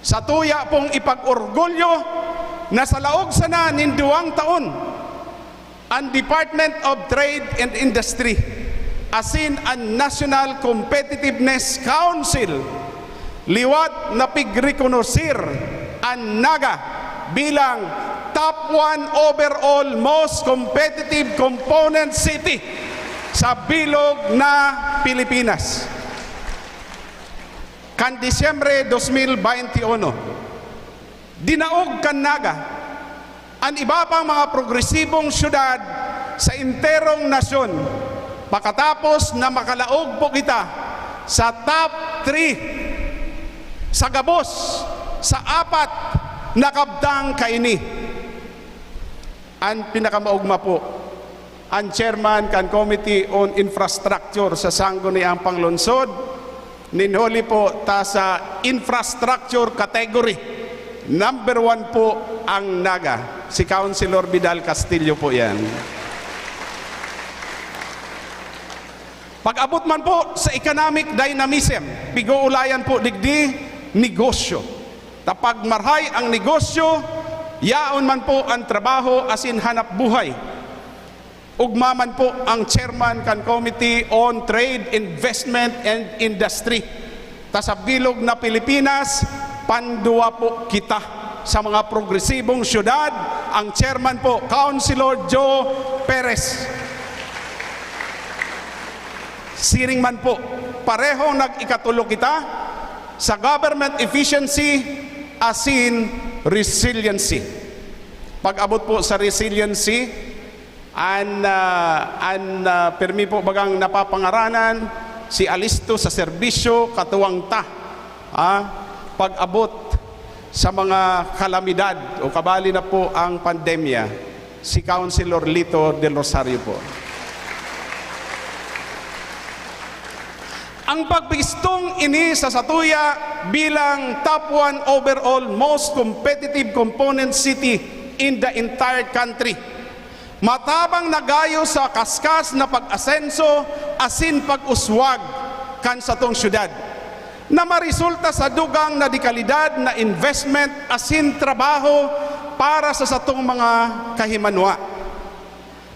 Satuya pong ipag-orgulyo na sa laog sana nin duwang taon, an Department of Trade and Industry asin an National Competitiveness Council, liwat na pigrekonosir an Naga bilang top one overall most competitive component city sa bilog na Pilipinas. Kan Disyembre dos mil baynte uno, dinaog kan Naga an iba pang mga progresibong syudad sa enterong nasyon, pakatapos na makalaog po kita sa top three sa gabos sa apat na kabtang kaini. An pinakamaogma po, an chairman kan Committee on Infrastructure sa Sangguniang Panglungsod, nin huli po ta sa infrastructure category, number one po ang Naga. Si Councilor Vidal Castillo po yan. Pag-abot man po sa economic dynamism, pig-oolayan po digdi, negosyo. Ta pag marahay ang negosyo, yaon man po ang trabaho asin hanap buhay. Ugma man po ang chairman kan Committee on Trade, Investment and Industry. Ta sa bilog na Pilipinas, panduwa po kita sa mga progresibong syudad. Ang chairman po, Councilor Joe Perez. Siring man po, parehong nag-ikatulo kita sa government efficiency asin resiliency. Pag-abot po sa resiliency, an, ah, an, ah, pirmi po bagang napapangaranan, si alisto sa serbisyo, katuwang ta, ah, pag-abot sa mga kalamidad o kabali na po ang pandemya, si Councilor Lito Del Rosario po. Ang pagbistong ini sa satuya bilang top one overall most competitive component city in the entire country, matabang na gayo sa kaskas na pag-asenso asin pag-uswag kan satong syudad, na maresulta sa dugang na dekalidad na investment asin trabaho para sa satong mga kahimanwa.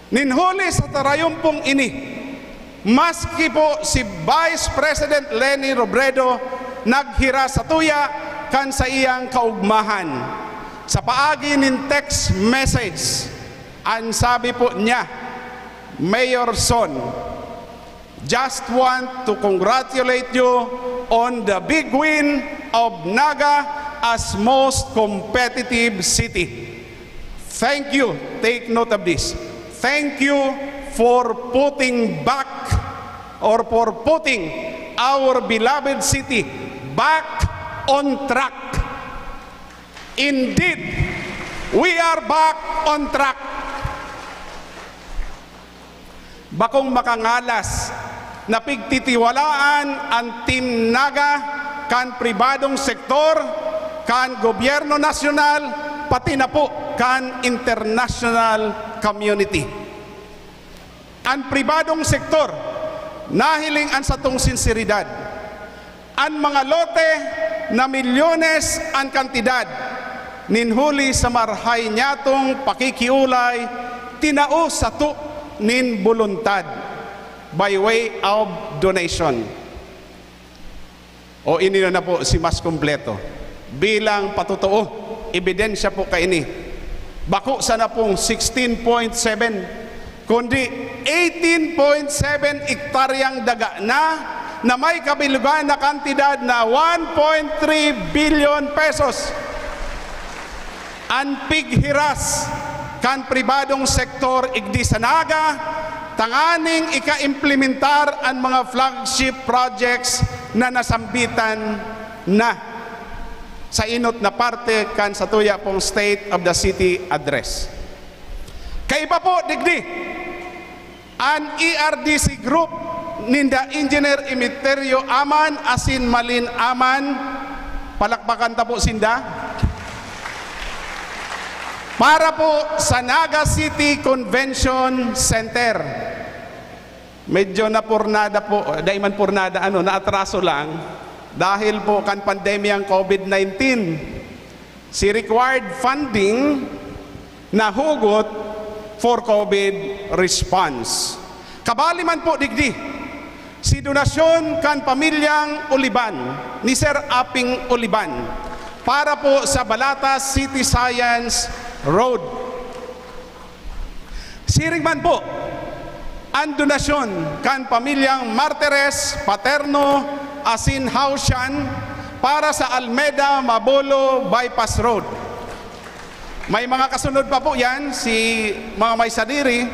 Nin huli sa tarayumpong ini, maski po si Vice President Leni Robredo naghiras satuya kan saiyang kaugmahan sa paagi nin text message, an sabi po niya, "Mayor Son, just want to congratulate you on the big win of Naga as most competitive city. Thank you, take note of this. Thank you for putting back or for putting our beloved city back on track." Indeed, we are back on track. Bakong makangalas na pigtitiwalaan an Team Naga kan pribadong sektor, kan gobyerno nasyonal, pati na po kan international community. An pribadong sektor, nahiling an satong sinseridad. An mga lote na milyones an kantidad, nin huli sa marahay niyatong pakikiolay, tinao sato nin boluntad by way of donation. O ini na po si mas kompleto. Bilang patotoo, ebidensya po kaini. Bako sana pong sixteen point seven, kundi eighteen point seven ektaryang daga na, na may kabilugan na kantidad na one point three billion pesos. An pighiras kan pribadong sektor igdi sa Naga, tanganing ikaimplementar an mga flagship projects na nasambitan na sa enot na parte kan satuya pong State of the City Address. Kaiba po digdi, an E R D C Group ninda Engineer Emeterio Aman asin Malin Aman, palakpakan ta po sinda, para po sa Naga City Convention Center. Medyo napurnada po, dai man purnada, ano, naatraso lang dahil po kan pandemyang COVID nineteen. Si required funding nahugot for COVID response. Kabali man po digdi, Si donasyon kan pamilyang Olivan, ni Sir Aping Olivan, para po sa Balata City Science Road. Siring man po, an donasyon kan pamilyang Martires, Paterno, asin Hausian para sa Almeda Mabolo Bypass Road. May mga kasunod pa po yan, si mga may sadiri,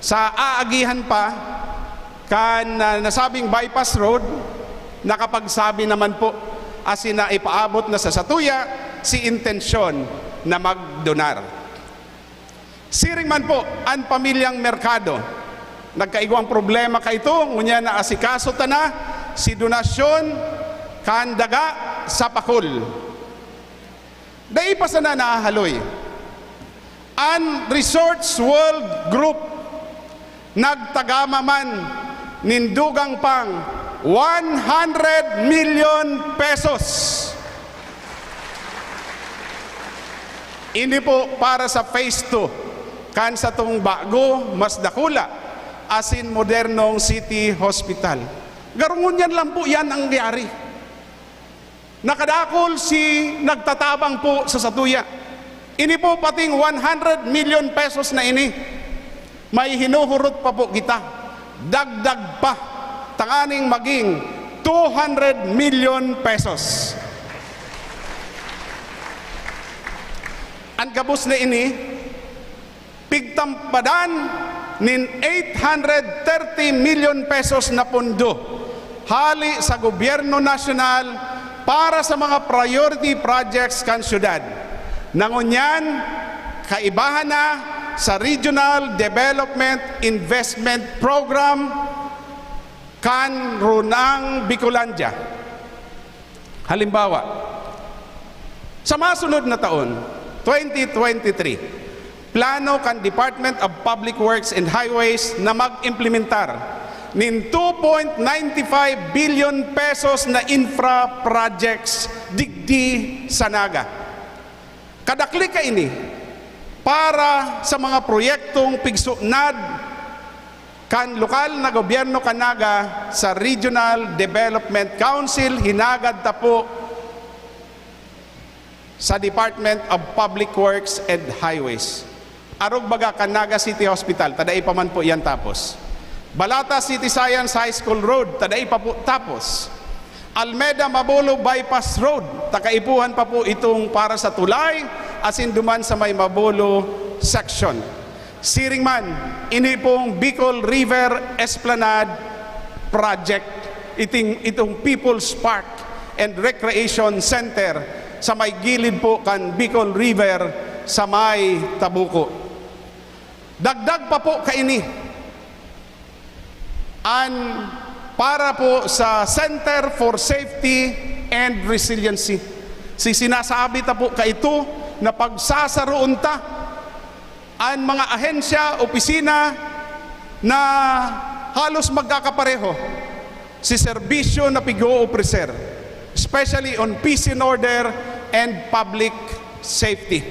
sa aagihan pa kan, ah, nasabing bypass road, nakapagsabi naman po, asin na ipaabot na sa satuya si intensyon na magdonar. Siring man po an pamilyang Mercado. Nagkaigwang problema kaito, ngunyan naasikaso ta na si donasyon kan daga sa Pacol. Dai pa sana nahahaloy. An Resorts World Group nagtagama man nin dugang pang one hundred million pesos. Ini po para sa phase two kan satong bago, mas dakula, asin modernong city hospital. Garo ngunyan lang po yan ang nangyari. Nakadakul si nagtatabang po sa satuya. Ini po pating one hundred million pesos na ini, may hinuhurot pa po kita. Dagdag pa, tanganing maging two hundred million pesos. An gabos na ini, pigtampadan nin eight hundred thirty million pesos na pondo hali sa gobyerno nasyonal para sa mga priority projects kan syudad, na ngunyan kaibahan na sa Regional Development Investment Program kan Runang Bicolandia. Halimbawa, sa masunod na taon, twenty twenty-three, plano kan Department of Public Works and Highways na mag-implementar nin two point nine five billion pesos na infra projects digdi sa Naga. Kadakli kaini para sa mga proyektong pigsunad kan lokal na gobyerno kan Naga sa Regional Development Council, hinagad ta po sa Department of Public Works and Highways. Arog baga kan Naga City Hospital, ta dai pa man po yan tapos. Balata City Science High School Road, ta dai pa po tapos. Almeda Mabolo Bypass Road, ta kaipuhan pa po itong para sa tulay, asin duman sa may Mabolo section. Siring man, ini pong Bicol River Esplanade Project, iting, itong People's Park and Recreation Center sa may gilid po kan Bicol River sa may Tabuco. Dagdag pa po kaini an para po sa Center for Safety and Resiliency. Si sinasabi ta po kaito na pagsasaroon ta an mga ahensya, opisina na halos magkakapareho si serbisyo na pig-oofreser, especially on peace and order and public safety.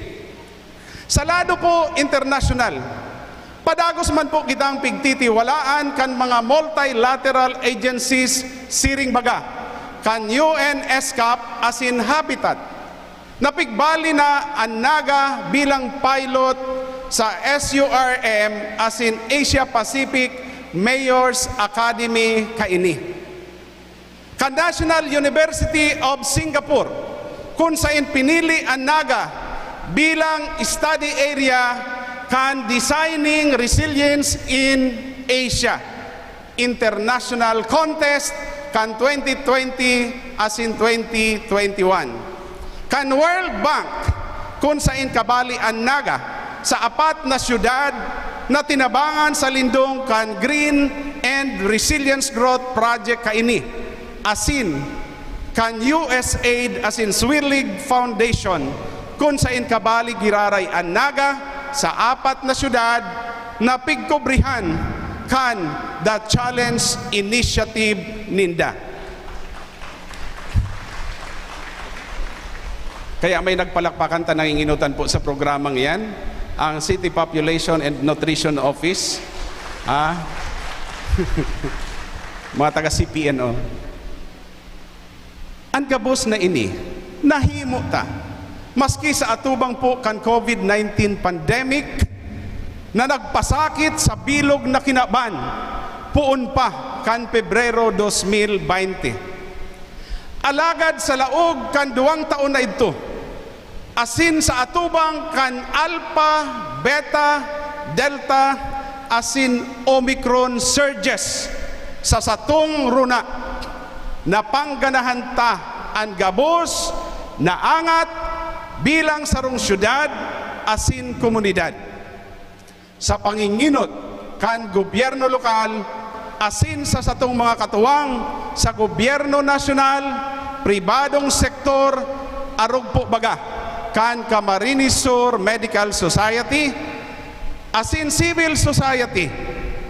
Sa lado po internasyonal, padagos man po kitang pigtitiwalaan kan mga multilateral agencies, siring baga kan U N ESCAP asin Habitat. Napigbali na an Naga bilang pilot sa S U R M asin Asia Pacific Mayors Academy kaini kan National University of Singapore, kun saen pinili an Naga bilang study area kan Designing Resilience in Asia International Contest kan twenty twenty asin twenty twenty-one. Kan World Bank, kun saen kabali an Naga sa apat na syudad na tinabangan sa lindong kan Green and Resilience Growth Project kaini, asin kan U S aid asin Swirlig Foundation, kun saen kabali giraray an Naga sa apat na syudad na pigkubrihan kan The Challenge Initiative ninda. Kaya may nagpalakpakan ta nanginginutan po sa programang iyan, ang City Population and Nutrition Office. Ah. Mga taga C P N O, an gabos na ini nahimo ta maski sa atubang po kan COVID nineteen pandemic na nagpasakit sa bilog na kinaban poon pa kan Pebrero dos mil baynte. Alagad sa laog kan duwang taon na idto, asin sa atubang kan Alpha, Beta, Delta, asin Omicron surges sa satong runa, napangganahan ta an gabos na angat bilang sarong syudad asin komunidad. Sa panginginot kan gobyerno lokal asin sa satong mga katuwang sa gobyerno nasyonal, pribadong sektor, arog po baga kan Camarines Sur Medical Society asin civil society,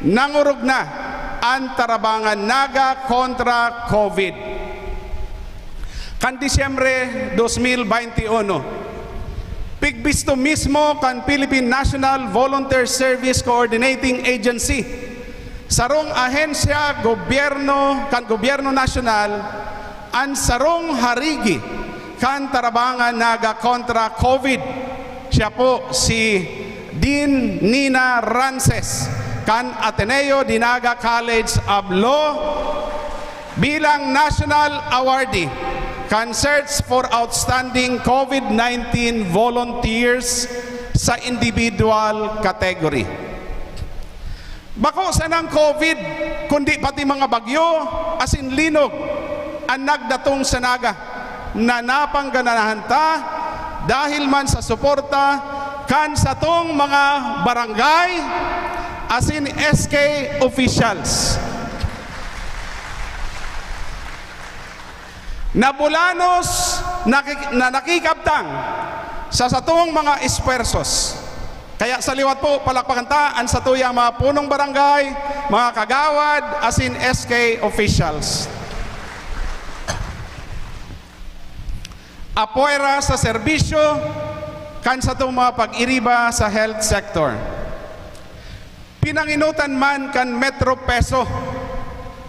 nangorog na an Tarabangan Naga kontra COVID. Kan Disyembre dos mil baynte uno, pigbisto mismo kan Philippine National Volunteer Service Coordinating Agency, sarong ahensya gobyerno kan gobyerno nasyonal, an sarong harigi kan Tarabangan Naga kontra COVID. Siya po si Dean Nina Rances kan Ateneo de Naga College of Law bilang National Awardee kan Search for Outstanding COVID nineteen Volunteers sa individual category. Bako sanang COVID, kundi pati mga bagyo asin linog an nagdatong sa Naga na napangganahan ta dahil man sa suporta kan satong mga barangay asin S K officials. Nabulanos naki-, na nakikabtang sa satong mga espuwersos. Kaya sa liwat po, palakpakan ta an satuyang mga punong barangay, mga kagawad, asin S K officials. Apwera sa serbisyo kan satong mga pag-iriba sa health sector. Pinangenotan man kan Metro PESO,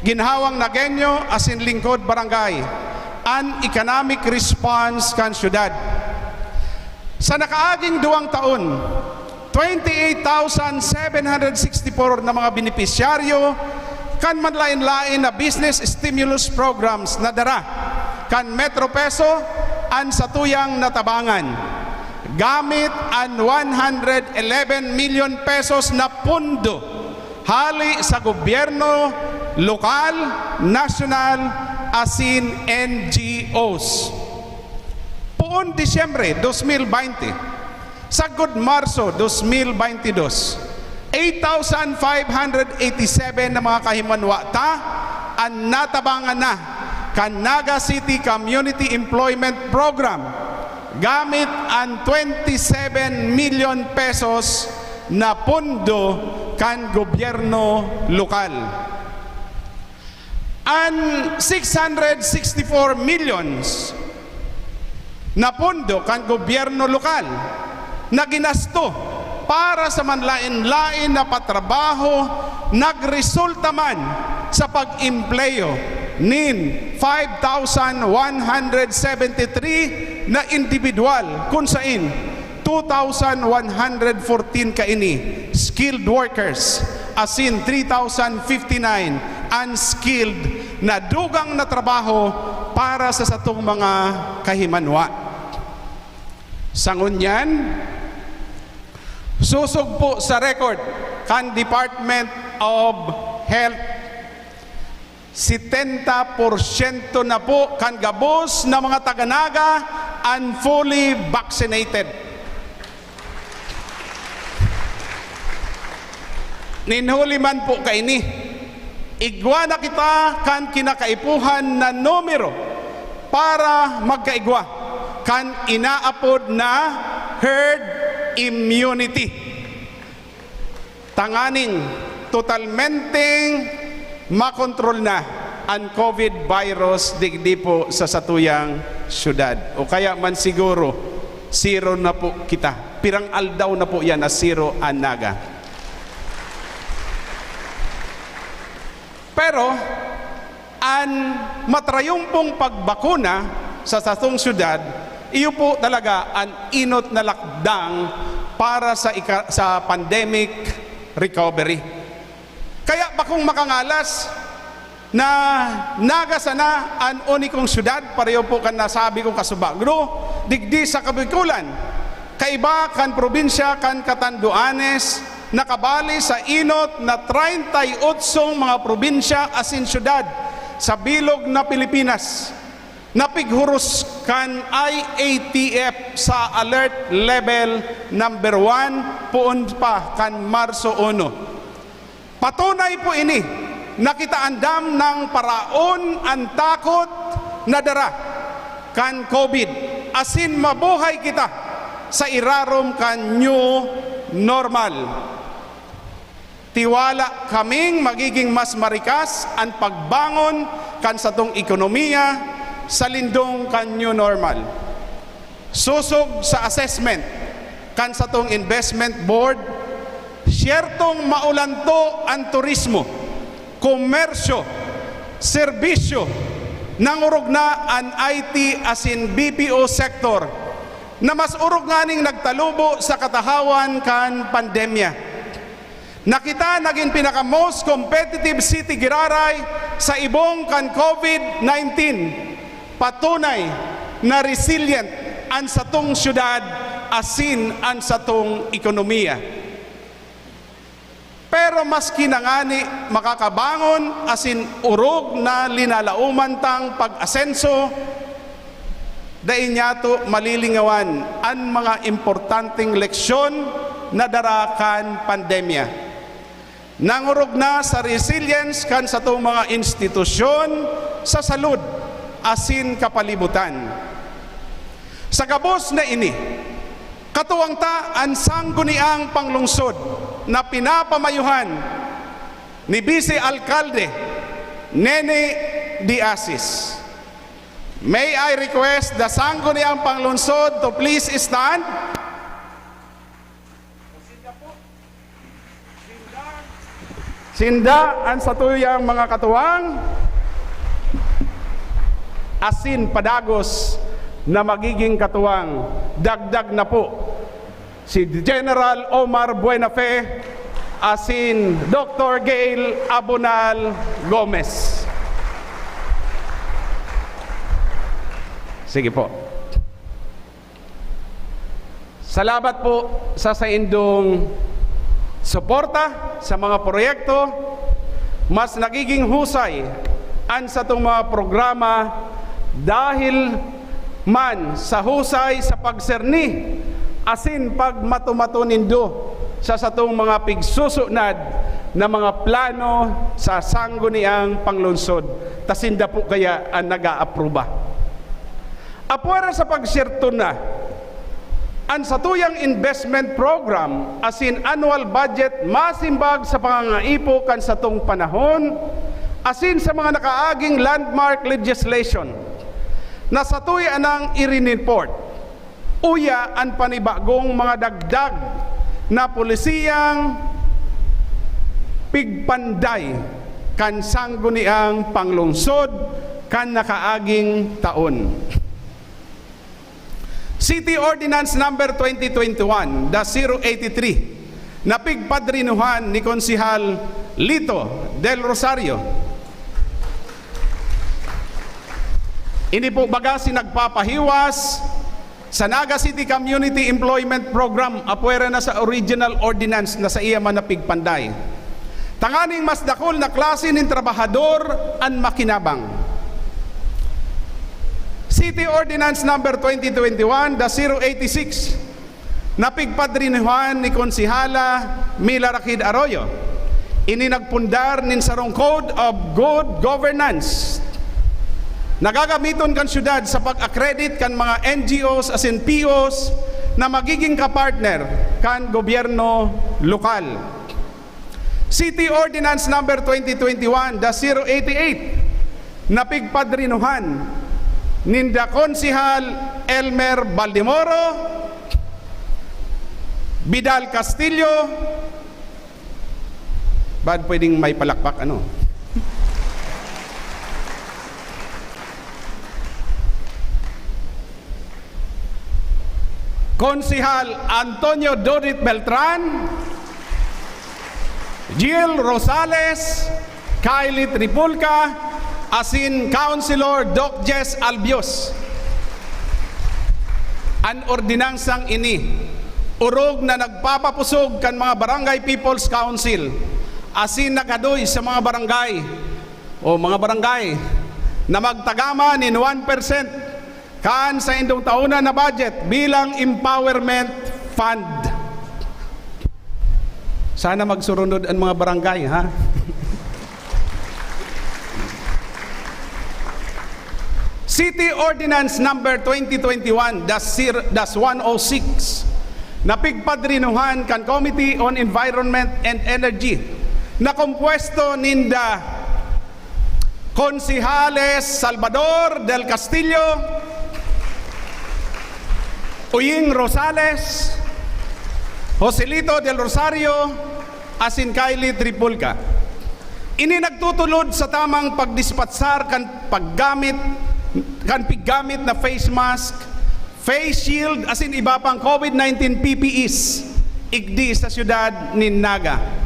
ginhawang Nagueño asin lingkod barangay, an economic response kan syudad. Sa nakaaging duwang taon, twenty-eight thousand seven hundred sixty-four na mga benepisyaryo kan manlaen-laen na business stimulus programs na dara kan Metro PESO an satuyang natabangan, gamit an one hundred eleven million pesos na pondo hali sa gobyerno lokal, nasyonal, asin N G Os. Poon Disyembre dos mil baynte, sagkod Marso dos mil baynte dos, eight thousand five hundred eighty-seven na mga kahimanwa ta an natabangan na kan Naga City Community Employment Program gamit an twenty-seven million pesos na pondo kan gobyerno lokal. An six hundred sixty-four millions na pondo kan gobyerno lokal na ginasto para sa manlaen-laen na patrabaho nagresulta man sa pag-empleyo nin five thousand one hundred seventy-three na indibidwal, kun sain two thousand one hundred fourteen kaini skilled workers, asin three thousand fifty-nine unskilled na dugang na trabaho para sa satong mga kahimanwa. Sa ngunyan, sosog po sa record kan Department of Health, setenta porsyento na po kan gabos na mga taga-Naga an fully vaccinated. Nin huli man po kaini, igwa na kita kan kinakaipuhan na numero para magkaigwa kan inaapod na herd immunity, tanganing totalmenteng makontrol na an COVID virus digdi po sa satuyang syudad. O kaya man siguro, zero na po kita. Pirang aldaw na po yan na zero an Naga. Pero, An matrayumpong pagbakuna sa satong syudad, iyo po talaga an enot na lakdang para sa ika-, sa pandemic recovery. Kaya bakong makangalas na Naga sana an unikong syudad, pareho po kan nasabi kong kasubago, digdi sa Kabikolan, kaiba kan probinsya kan Catanduanes, nakabali sa enot na treinta y otsong mga probinsya asin syudad sa bilog na Pilipinas. Napighuros kan I A T F sa alert level number one poon pa kan Marso uno. Patunay po ini na kita andam nang paraon an takot na dara kan COVID, asin mabuhay kita sa irarom kan new normal. Tiwala kaming magiging mas marikas an pagbangon kan satong ekonomiya sa lindong kan new normal. Sosog sa assessment kan satong investment board, siyertong maulanto an turismo, komersyo, serbisyo, nangorog na an I T asin B P O sector na mas orog nganing nagtalubo sa katahawan kan pandemya. Na kita nagin pinaka-most competitive city giraray sa ibong kan COVID nineteen. Patunay na resilient an satong syudad asin an satong ekonomiya. Pero maski na ngani makakabangon asin orog na linalaoman tang pag-asenso, dai niyato malilingawan an mga importanteng leksyon na dara kan pandemya. Nangorog na sa resilience kan satong mga institusyon sa salud asin kapalibutan. Sa gabos na ini, katuwang ta an sangguniang panglungsod na pinapamayohan ni Vice Alcalde Nene de Asis. May I request the sangguniang panglungsod to please stand? Sinda an satuyang mga katuwang asin padagos na magiging katuwang. Dagdag na po si General Omar Buenafe asin Doctor Gail Abonal Gomez. Sige po. Salamat po sa saindong suporta sa mga proyekto. Mas nagiging husay an satong mga programa dahil man sa husay sa pagserni asin pagmatumato nindo sa satong mga pigsusunod na mga plano sa sangguniang panglungsod. Ta sinda po kaya an nag-aapruba. Apwera sa pagsiyerto na, an satuyang investment program asin annual budget masimbag sa pangangaipo kan satong panahon asin sa mga nakaaging landmark legislation na satuya nang i-report. Uya an panibagong mga dagdag na polisiyang pigpanday kan sangguniang panglungsod kan nakaaging taon. City Ordinance Number twenty twenty-one dash zero eighty-three na pigpadrinuhan ni Konsehal Lito Del Rosario. Ini po baga si nagpapahiwas sa Naga City Community Employment Program, apwera na sa original ordinance na saiya man napigpanday. Tanganing mas dakul na klase nin trabahador an makinabang. City Ordinance Number twenty twenty-one dash zero eighty-six, na pigpadrinuhan ni Konsehala Mila Rakid Arroyo. Ini nagpundar nin sarong Code of Good Governance na gagamiton kan syudad sa pag-accredit kan mga N G Os asin P Os na magiging kapartner kan gobyerno lokal. City Ordinance Number twenty twenty-one dash zero eighty-eight na pigpadrinuhan ninda Konsehal Elmer Baldemoro, Vidal Castillo, bad pwedeng may palakpak, ano? Konsehal Antonio Dodit Beltran, Jill Rosales, Kylie Tripulca, asin Councilor Doc Jess Albios. An ordinansang ini, orog na nagpapapusog kan mga Barangay People's Council asin naghadoy sa mga barangay o mga barangay na magtagama nin one percent kan saindong taona na budget bilang empowerment fund. Sana magsurunod an mga barangay, ha? City Ordinance Number twenty twenty-one dash one oh six na pigpadrinuhan kan Committee on Environment and Energy na kompuesto ninda Konsehales Salvador del Castillo, Uying Rosales, Joselito del Rosario, asin Kylie Tripulca. Ini nagtutulod sa tamang pagdispatsar kan paggamit, kan piggamit na face mask, face shield, asin iba pang COVID nineteen P P Es igdi sa siyudad nin Naga.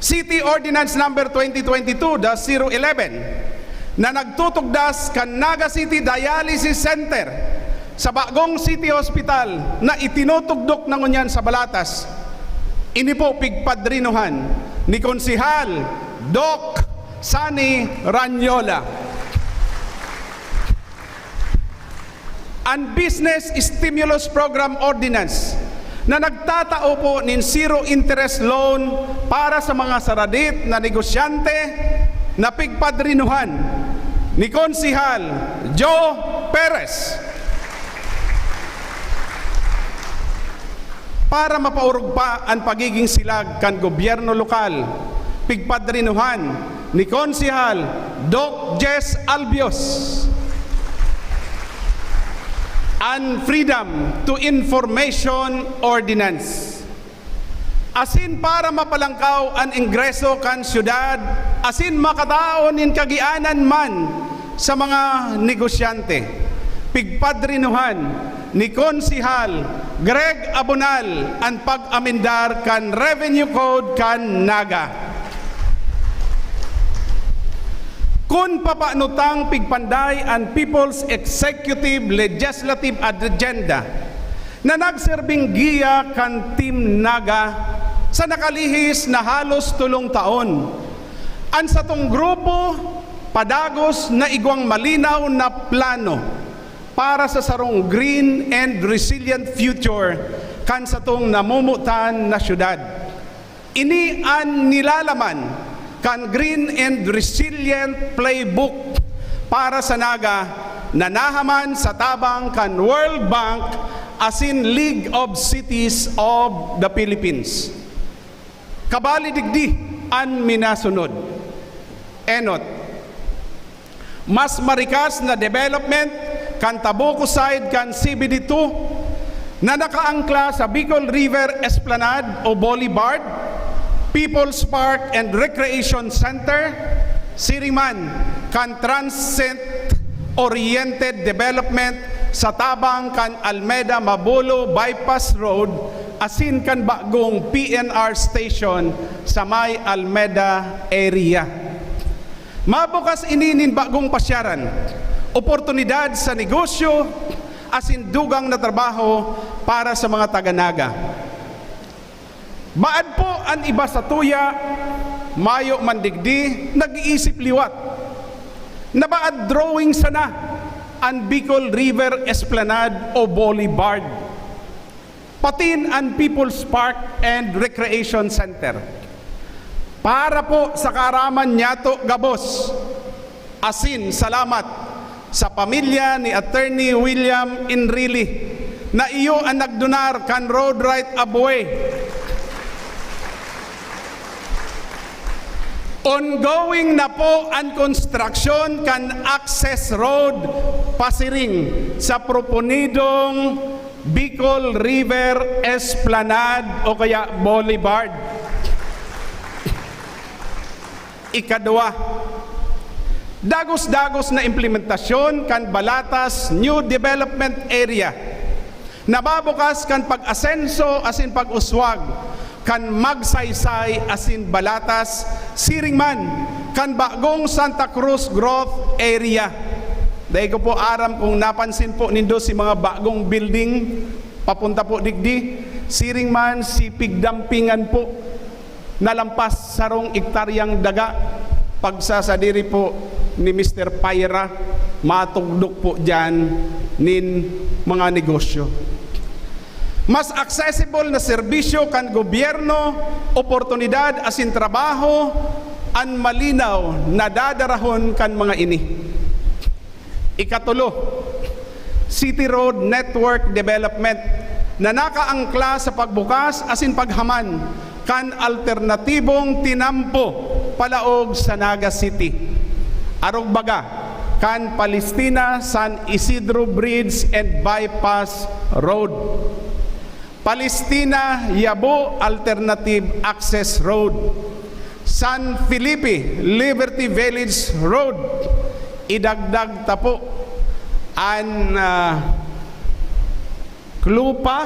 City Ordinance Number twenty twenty-two dash zero eleven na nagtutugdas kan Naga City Dialysis Center sa bagong City Hospital na itinutugdok na ngunyan sa Balatas. Ini po pigpadrinuhan ni Konsehal Doc Sonny Ranyola. An Business Stimulus Program Ordinance na nagtatao po nin zero interest loan para sa mga saradit na negosyante na pigpadrinuhan ni Konsehal Joe Perez. Para mapaorog pa an pagiging silag kan gobyerno lokal, pigpadrinuhan ni Konsehal Doc Jess Albios an Freedom to Information Ordinance. Asin para mapalangkaw an ingreso kan syudad asin makataon nin kagianan man sa mga negosyante, pigpadrinuhan ni Konsehal Greg Abonal an pag-amendar kan Revenue Code kan Naga. Kun papano tang pigpanday an People's Executive Legislative Agenda na nagserbing giya kan Team Naga sa nakalihis na halos tolong taon, an satong grupo padagos na igwang malinaw na plano para sa sarong green and resilient future kan satong namomotan na syudad. Ini an nilalaman kan Green and Resilient Playbook para sa Naga na nahaman sa tabang kan World Bank asin League of Cities of the Philippines. Kabali digdi an minasunod. Enot, mas marikas na development kan Tabuco side kan C B D two na nakaangkla sa Bicol River Esplanade o Boulevard, People's Park and Recreation Center, siring man kan transit-oriented development sa tabang kan Almeda Mabolo Bypass Road asin kan bagong P N R station sa may Almeda area. Mabukas ini nin bagong pasyaran, oportunidad sa negosyo, asin dugang na trabaho para sa mga taga Naga. Baad po an iba sa tuya, mayo man digdi, nag-iisip liwat na baad drawing sana an Bicol River Esplanade o Boulevard, patin an People's Park and Recreation Center. Para po sa kaaraman niyato gabos, asin salamat sa pamilya ni Attorney William Enrile na iyo an nagdunar kan road right of way. Ongoing na po an konstruksyon kan access road pasiring sa proponidong Bicol River Esplanade o kaya Boulevard. Ikadwa, dagos-dagos na implementasyon kan Balatas New Development Area Nababukas kan pag-asenso asin pag-uswag kan Magsaysay asin Balatas, siring man kan bagong Santa Cruz Growth Area. Dai ko po aram kung napansin po nindo si mga bagong building papunta po digdi, siring man si Pigdampingan po na lampas sarong ektaryang daga, pagsasadiri po ni Mister Paira, matugdok po diyan nin mga negosyo. Mas accessible na serbisyo kan gobyerno, oportunidad asin trabaho an malinaw na dadarahon kan mga ini. Ikatulo, City Road Network Development na nakaangkla sa pagbukas asin paghaman kan alternatibong tinampo palaog sa Naga City. Arog baga kan Palestina San Isidro Bridge and Bypass Road, Palestina Yabo Alternative Access Road, San Felipe Liberty Village Road. Idagdag ta po an, ah, Clupa,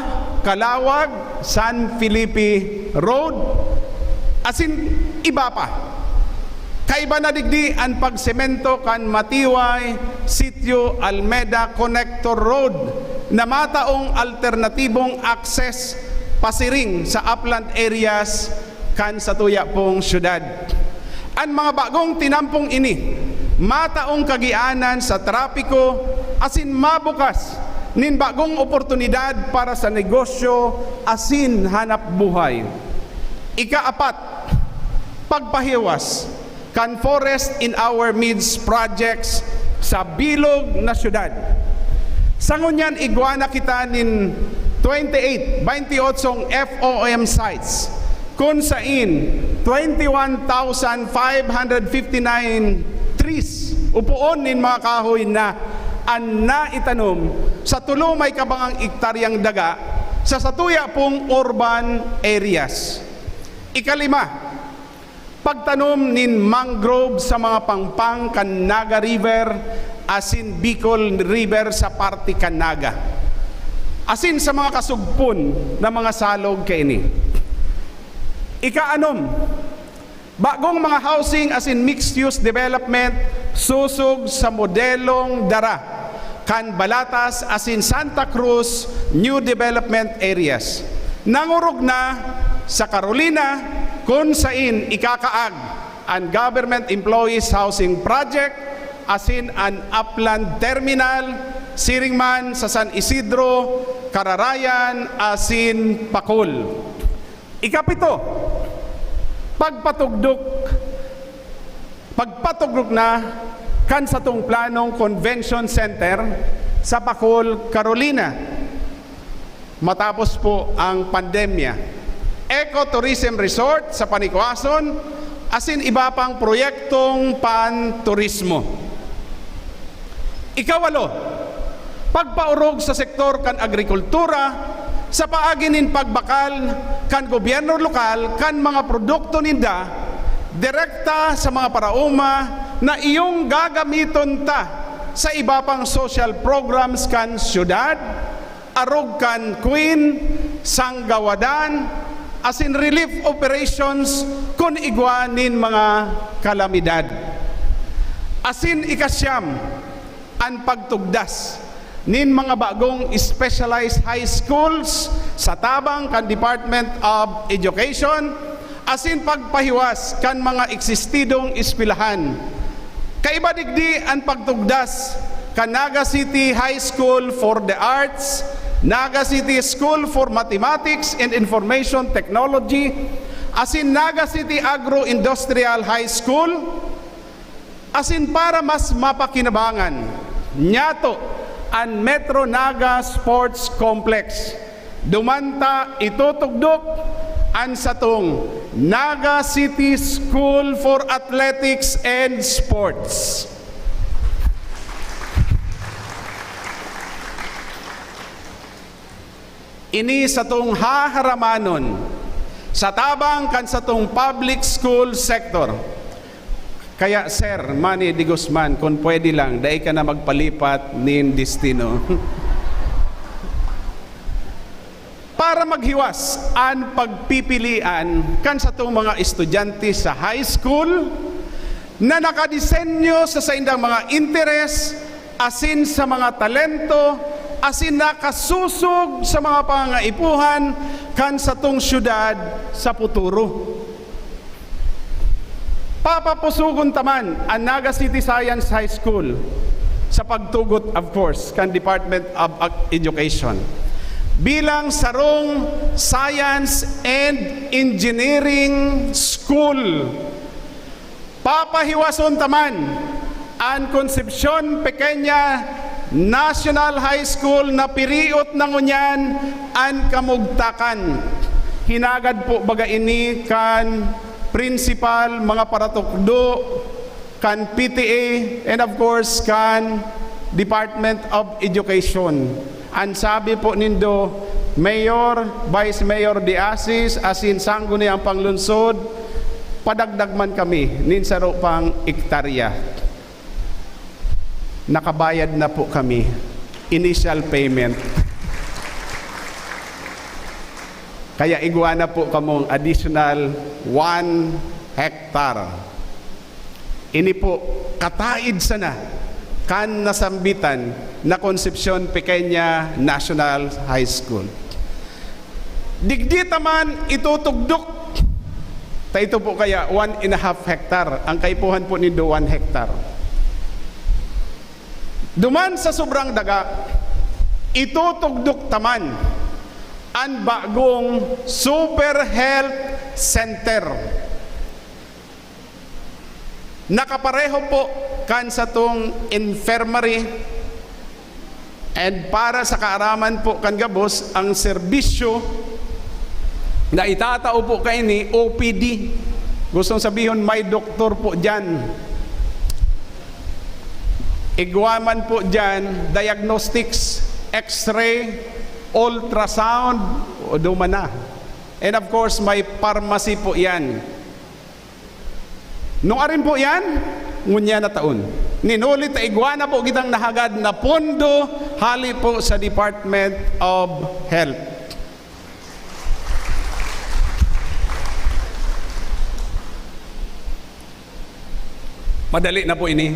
Calauag, San Felipe Road, asin iba pa. Kaiba na digdi an pagsemento kan Matiway, Sitio Almeda Connector Road na mataong alternatibong access pasiring sa upland areas kan satuya pong syudad. An mga bagong tinampong ini mataong kagianan sa trapiko asin mabukas nin bagong oportunidad para sa negosyo asin hanap buhay. Ikaapat, pagpahiwas kan Forest in Our Midst projects sa bilog na syudad. Sa ngunyan, igwa na kita nin twenty-eight, twenty-eight F O M sites, kun sain twenty-one thousand five hundred fifty-nine trees o puon nin mga kahoy na an naitanom sa tulo may kabangang ektaryang daga sa satuya pong urban areas. Ikalima, pagtanom nin mangrove sa mga pangpang kan Naga River asin Bicol River sa parte kan Naga, asin sa mga kasugpon na mga salog kaini. Ikaanom, bagong mga housing asin mixed-use development sosog sa modelong dara kan Balatas asin Santa Cruz New Development Areas. Nangorog na sa Carolina, kun sain ikakaag an Government Employees Housing Project asin an Upland Terminal, siring man sa San Isidro, Cararayan asin Pacol. Ikapito, pagpatugdok, pagpatugdok na kan satong planong convention center sa Pacol, Carolina, matapos po ang pandemya. Ecotourism Resort sa Panikwason, asin iba pang proyektong panturismo. Ikawalo, pagpaorog sa sektor kan agrikultura sa paagi nin pagbakal kan gobyerno lokal kan mga produkto ninda direkta sa mga paraoma na iyong gagamiton ta sa iba pang social programs kan syudad, arog kan Queen, Sanggawadan, asin relief operations kun igwa nin mga kalamidad. Asin ikasyam, an pagtugdas nin mga bagong specialized high schools sa tabang kan Department of Education asin pagpahiwas kan mga eksistidong eskwelahan. Kaiba digdi an pagtugdas kan Naga City High School for the Arts, Naga City School for Mathematics and Information Technology, asin Naga City Agro-Industrial High School, asin para mas mapakinabangan niyato an Metro Naga Sports Complex. Duman ta itutugdok an satong Naga City School for Athletics and Sports. Ini satong haharamanon sa tabang kan satong public school sector. Kaya, Sir Manny de Guzman, kun pwede lang, dai ka na magpalipat nin destino. Para maghiwas an pagpipilian kan satong mga estudyante sa high school na nakadesenyo sa saindang mga interes asin sa mga talento asin nakasusog sa mga pangangaipuhan kan satong syudad sa puturo. Papapusogon ta man an Naga City Science High School sa pagtugot, of course, kan Department of Education bilang sarong science and engineering school. Papahiwason ta man an Concepcion Pequeña National High School na piriot na ngunyan an kamugtakan. Hinagad po baga ini kan principal, mga paratukdo kan P T A, and of course kan Department of Education. An sabi po nindo, Mayor, Vice Mayor de Asis, asin sangguniang panglungsod, padagdag man kami nin saro pang ektarya. Nakabayad na po kami, initial payment. Kaya igwa na po kamong additional one hectare. Ini po, kataid sana kan nasambitan na Concepcion Pequeña National High School. Digdi ta man itutugdok. Ta ito po kaya one and a half hectare. Ang kaipuhan po nindo, one hectare. Duman sa sobrang daga, itutugdok ta man an bagong Super Health Center. Nakapareho po kan satong infirmary, and para sa kaaraman po kan gabos, ang serbisyo na itatao po kaini, O P D. Gustong sabihon, may doktor po diyan. Igwa man po diyan, diagnostics, x-ray, ultrasound, o duman na. And of course, may pharmacy po yan. Nung arin po yan, ngunyan na taon. Ninuli ta igwa na po kitang nahagad na pondo hali po sa Department of Health. Madali na po ini.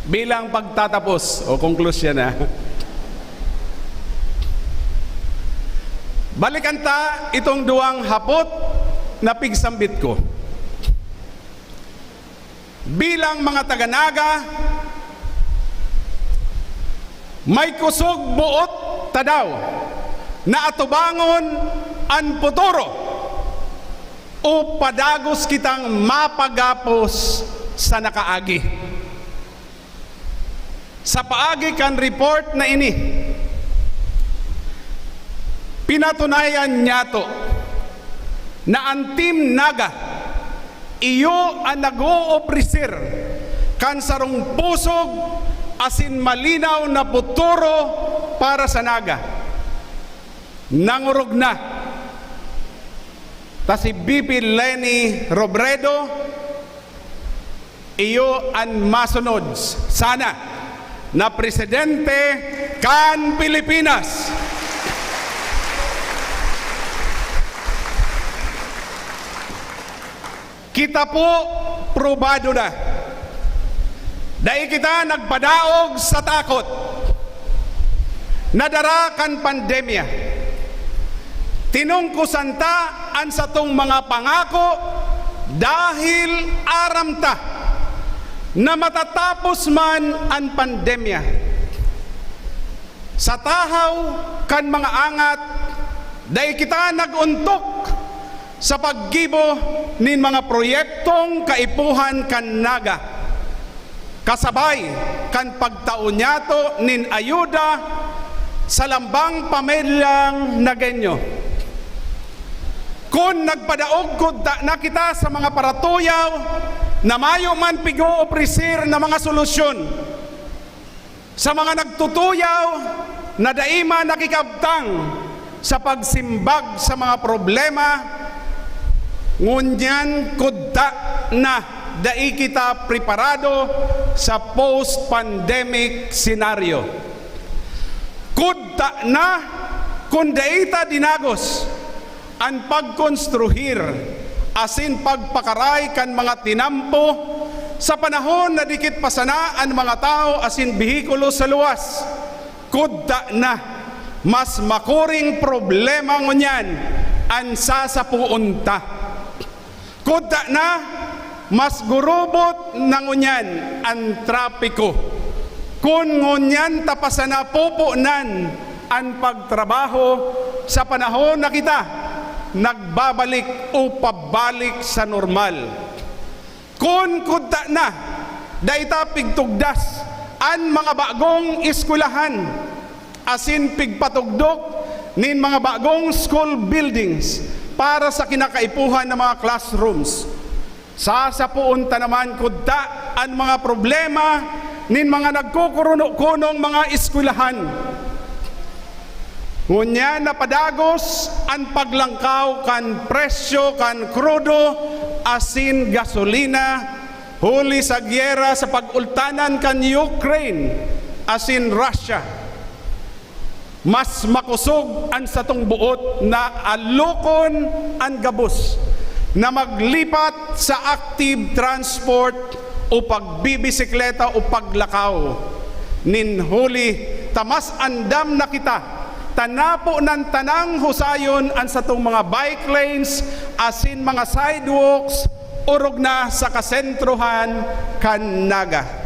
Bilang pagtatapos o konklusyon na, balikan ta itong duwang hapot na pigsambit ko. Bilang mga taga-Naga, may kusog boot ta daw na atubangon an puturo o padagos kitang mapagapos sa nakaagi. Sa paagi kan report na ini, pinatunayan niyato na an Team Naga iyo an nag-oofreser kan sarong pusog asin malinaw na puturo para sa Naga. Nangorog na ta si V P Leni Robredo, iyo an masunod sana na presidente kan Pilipinas. Kita po, probado na. Dai kita nagpadaog sa takot na dara kan pandemya. Tinungkosan ta an satong mga pangako dahil aram ta na matatapos man an pandemya. Sa tahaw kan mga angat, dai kita nag-ontok sa paggibo nin mga proyektong kaipuhan kan Naga, kasabay kan pagtao niyato nin ayuda sa lambang pamilyang Nagueño. Kun nagpadaog kudta na kita sa mga paratuyaw na mayo man pig-oofreser na mga solusyon, sa mga nagtutuyaw na dai man nakikabtang sa pagsimbag sa mga problema, ngunyan kudta na dai kita preparado sa post-pandemic scenario. Kudta na Kun dai ta dinagos an pagkonstruhir asin pagpakaray kan mga tinampo, sa panahon na dikit pa sana an mga tawo asin behikulo sa luwas, kudta na mas makuring problema ngunyan an sasapoon ta. Kudta na, mas gurubot na ngunyan an trapiko. Kun ngunyan ta pa sana pupunan an pagtrabaho sa panahon na kita nagbabalik o pabalik sa normal. Kun kudta na, dai ta pigtugdas an mga bagong eskwelahan asin pigpatugdok nin mga bagong school buildings para sa kinakaipuhan na mga classrooms. Sasapoon ta naman kudta an mga problema nin mga nagkukuruno-kunong mga eskwelahan. Ngunyan napadagos an paglangkaw kan presyo kan krudo asin gasolina huli sa gyera sa pag-ultanan kan Ukraine asin Russia. Mas makosog an satong boot na alokon an gabos na maglipat sa active transport o pagbibisikleta o paglakaw. Nin huli ta mas andam na kita ta napo nan tanang husayon an satong mga bike lanes asin mga sidewalks orog na sa kasentrohan kan Naga.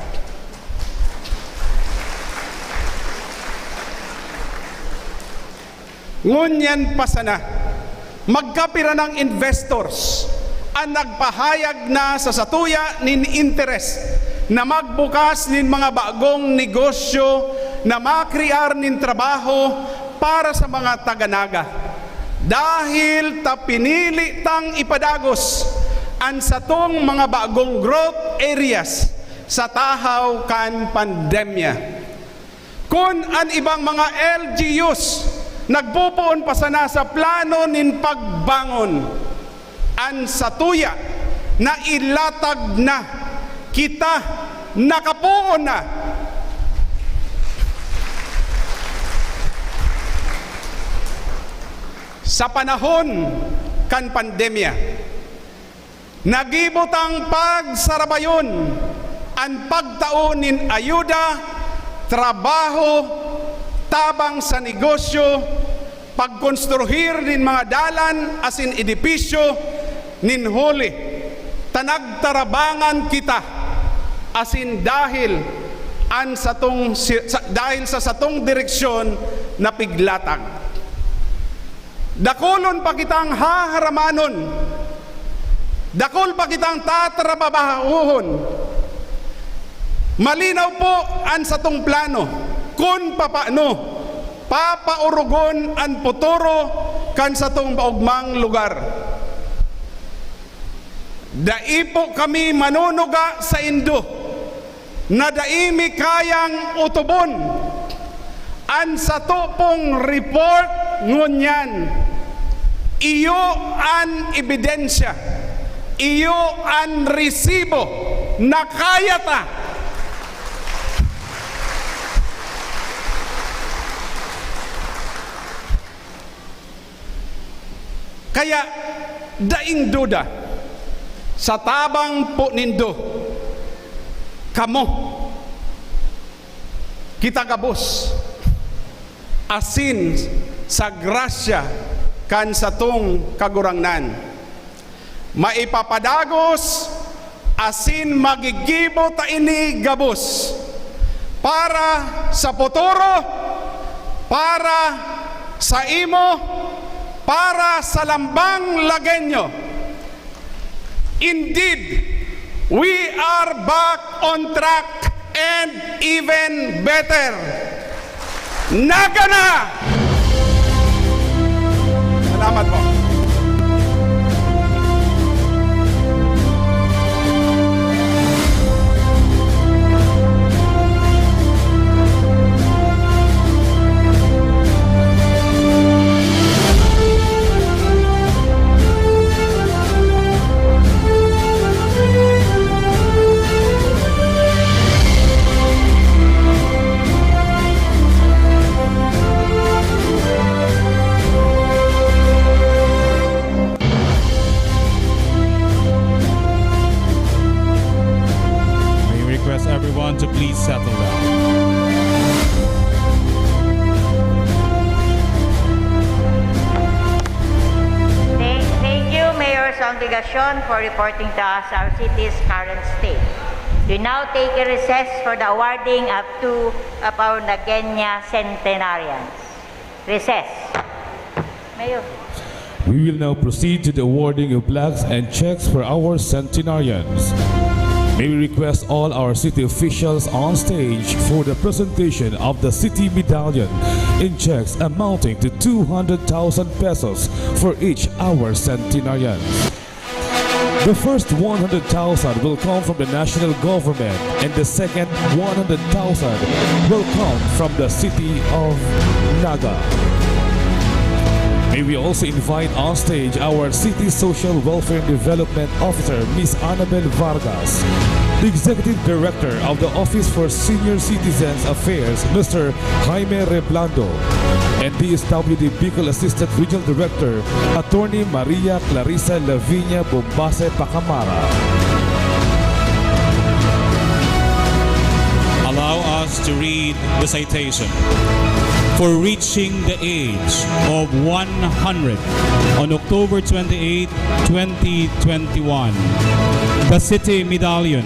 Ngunyan pa sana, magkapira nang investors an nagpahayag na sa satuya nin interes na magbukas nin mga bagong negosyo na makrear nin trabaho para sa mga taga-Naga. Dahil ta pinili tang ipadagos an satong mga bagong growth areas sa tahaw kan pandemya. Kun an ibang mga L G Us nagpopoon pa sana sa plano nin pagbangon, an satuya nailatag na, kita nakapoon na. Sa panahon kan pandemya, nagibo tang pagsarabayon an pagtao nin ayuda, trabaho, tabang sa negosyo, pagkonstruhir nin mga dalan asin edipisyo, nin huli ta nagtarabangan kita, asin dahil an satong si-, sa, dahil sa satong direksyon na piglatag. Dakulon pa kitang haharamanon, dakul pa kitang tatrabahohon. Malinaw po an satong plano kun papaano papaorogon an puturo kan satong maogmang lugar. Dai po kami manunuga saindo na dai mi kayang otobon. An sato pong report ngunyan, iyo an ebidensya, iyo an resibo na kaya ta. Kaya, daing duda, sa tabang po nindo, kamo, kita gabos, asin sa grasya kan satong Kagurangnan, maipapadagos asin magigibo ta ini gabos para sa puturo, para sa imo, para sa lambang lagenyo. Indeed, we are back on track and even better. Naga na! Salamat po. Session for reporting to us our city's current state. We now take a recess for the awarding of two of our Nagueña centenarians. Recess. Mayor. We will now proceed to the awarding of plaques and checks for our centenarians. May we request all our city officials on stage for the presentation of the city medallion in checks amounting to two hundred thousand pesos for each our centenarian. The first one hundred thousand will come from the national government and the second one hundred thousand will come from the city of Naga. May we also invite on stage our City Social Welfare and Development Officer, Miss Annabel Vargas, the Executive Director of the Office for Senior Citizens Affairs, Mister Jaime Reblando, and D S W D Bicol Assistant Regional Director, Attorney Maria Clarissa Lavinia Bombase Pacamara. Allow us to read the citation. For reaching the age of one hundred on October twenty-eight, twenty twenty-one, the City Medallion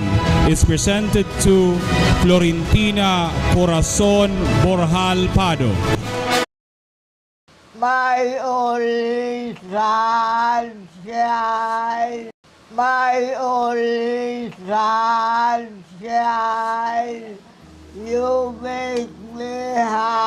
is presented to Florentina Corazon Borjal Pado. My only sunshine, my only sunshine, you make me happy.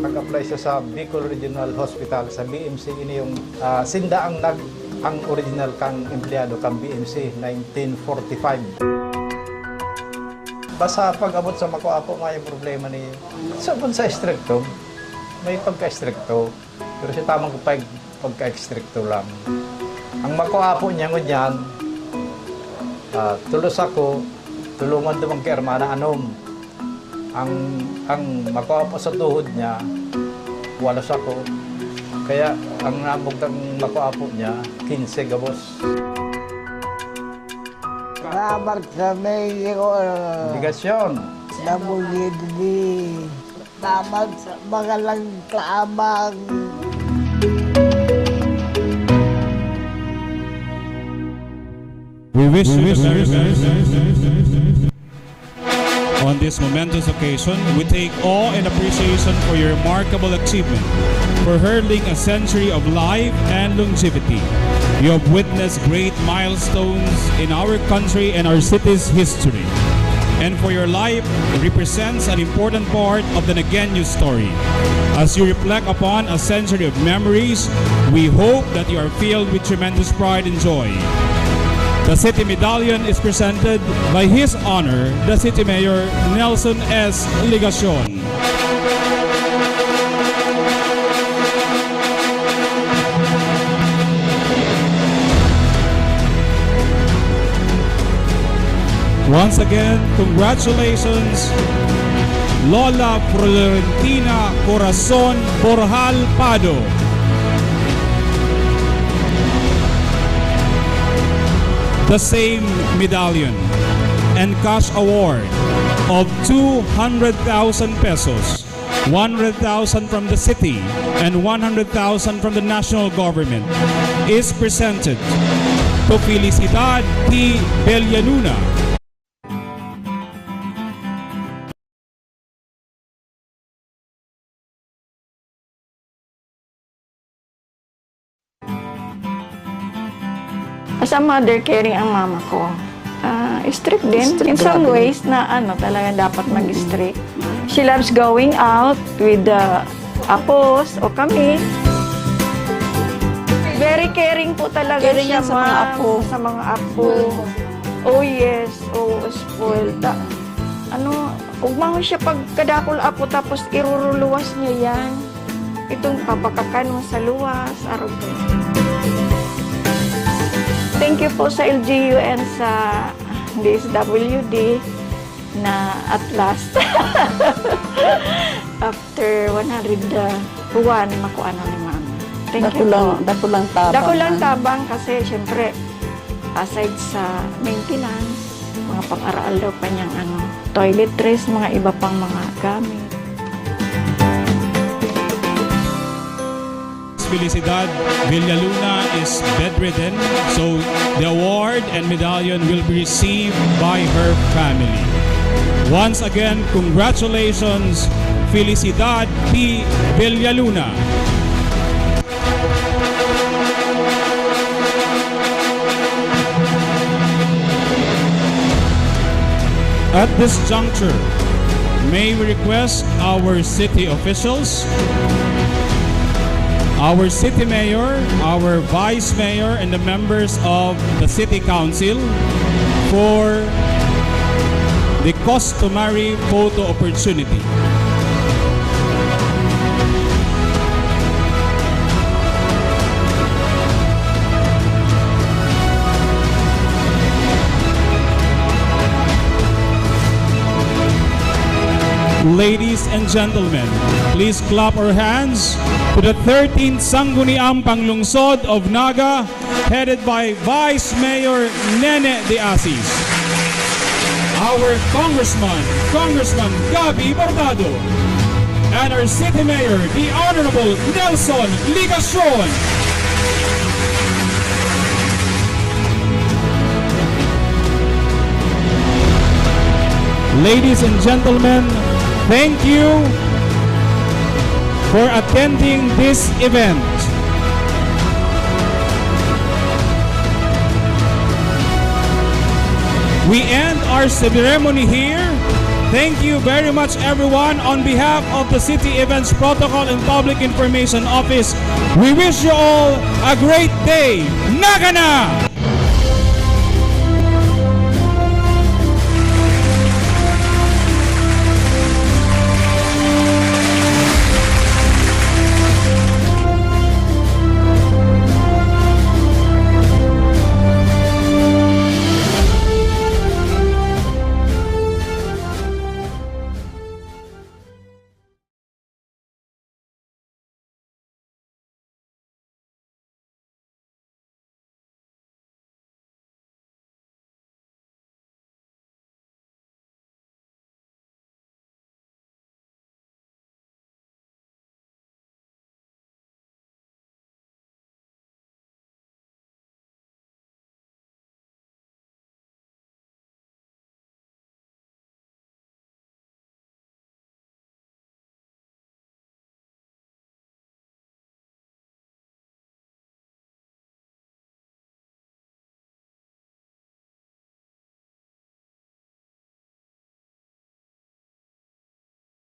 Nag-apply siya sa Bicol Regional Hospital, sa B M C. Ini yung ah, sinda ang nag ang original kang empleyado kang B M C nineteen forty-five. Basta pag-abot sa Macoapo nga yung problema ni sa sa estrikto, may pagka-estrikto. Pero siya tamang pag, pagka-estrikto lang. Ang Macoapo niya ngunyan, ah, tulos ako, tulungan dumang kay Hermana Anom. Ang, ang Macoapo sa tuhod niya, walos ako. Kaya ang nabugtang Macoapo niya, kinse gabos. Salamat sa mayor. Obligasyon. Nabugid ni Salamat sa mga nagtabang. We wish you the very best. On this momentous occasion, we take awe and appreciation for your remarkable achievement for heralding a century of life and longevity. You have witnessed great milestones in our country and our city's history. And for your life represents an important part of the Nagueño story. As you reflect upon a century of memories, we hope that you are filled with tremendous pride and joy. The City Medallion is presented by His Honor, the City Mayor Nelson S. Legacion. Once again, congratulations, Lola Florentina Corazon Borjal Pado. The same medallion and cash award of two hundred thousand pesos, one hundred thousand from the city and one hundred thousand from the national government, is presented to Felicidad T. Bellanuna. As a mother, caring ang mama ko. Ah, strict din. Strict, In some grabe. ways na ano, talaga dapat mag-strict. She loves going out with the apos o kami. Very caring po talaga Caring siya, yan sa mga ma'am, apo. Sa mga apo. Oh yes, oh, spoiled. Ta- ano, ugmahon siya pag kadakul apo tapos iruruluwas niya yan. Itong papakakan mo sa luwas, araw po. Thank you po sa L G U and sa D S W D na at last, after one hundred one, makuha na ni Mama. Thank you Dakulang, po. dakulang tabang. Dakulang ah. tabang kasi, syempre, aside sa maintenance, mga pang-araal daw pa niyang ano, toiletries, mga iba pang mga gamit. Felicidad Villaluna is bedridden, so the award and medallion will be received by her family. Once again, congratulations, Felicidad P. Villaluna. At this juncture, may we request our city officials, our city mayor, our vice mayor, and the members of the city council for the customary photo opportunity. Ladies and gentlemen, please clap our hands to the thirteenth Sangguniang Panglungsod of Naga, headed by Vice Mayor Nene de Asis, our Congressman, Congressman Gabby Bordado, and our City Mayor, the Honorable Nelson Ligacion. Ladies and gentlemen, thank you for attending this event. We end our ceremony here. Thank you very much, everyone. On behalf of the City Events Protocol and Public Information Office, we wish you all a great day. Naga na!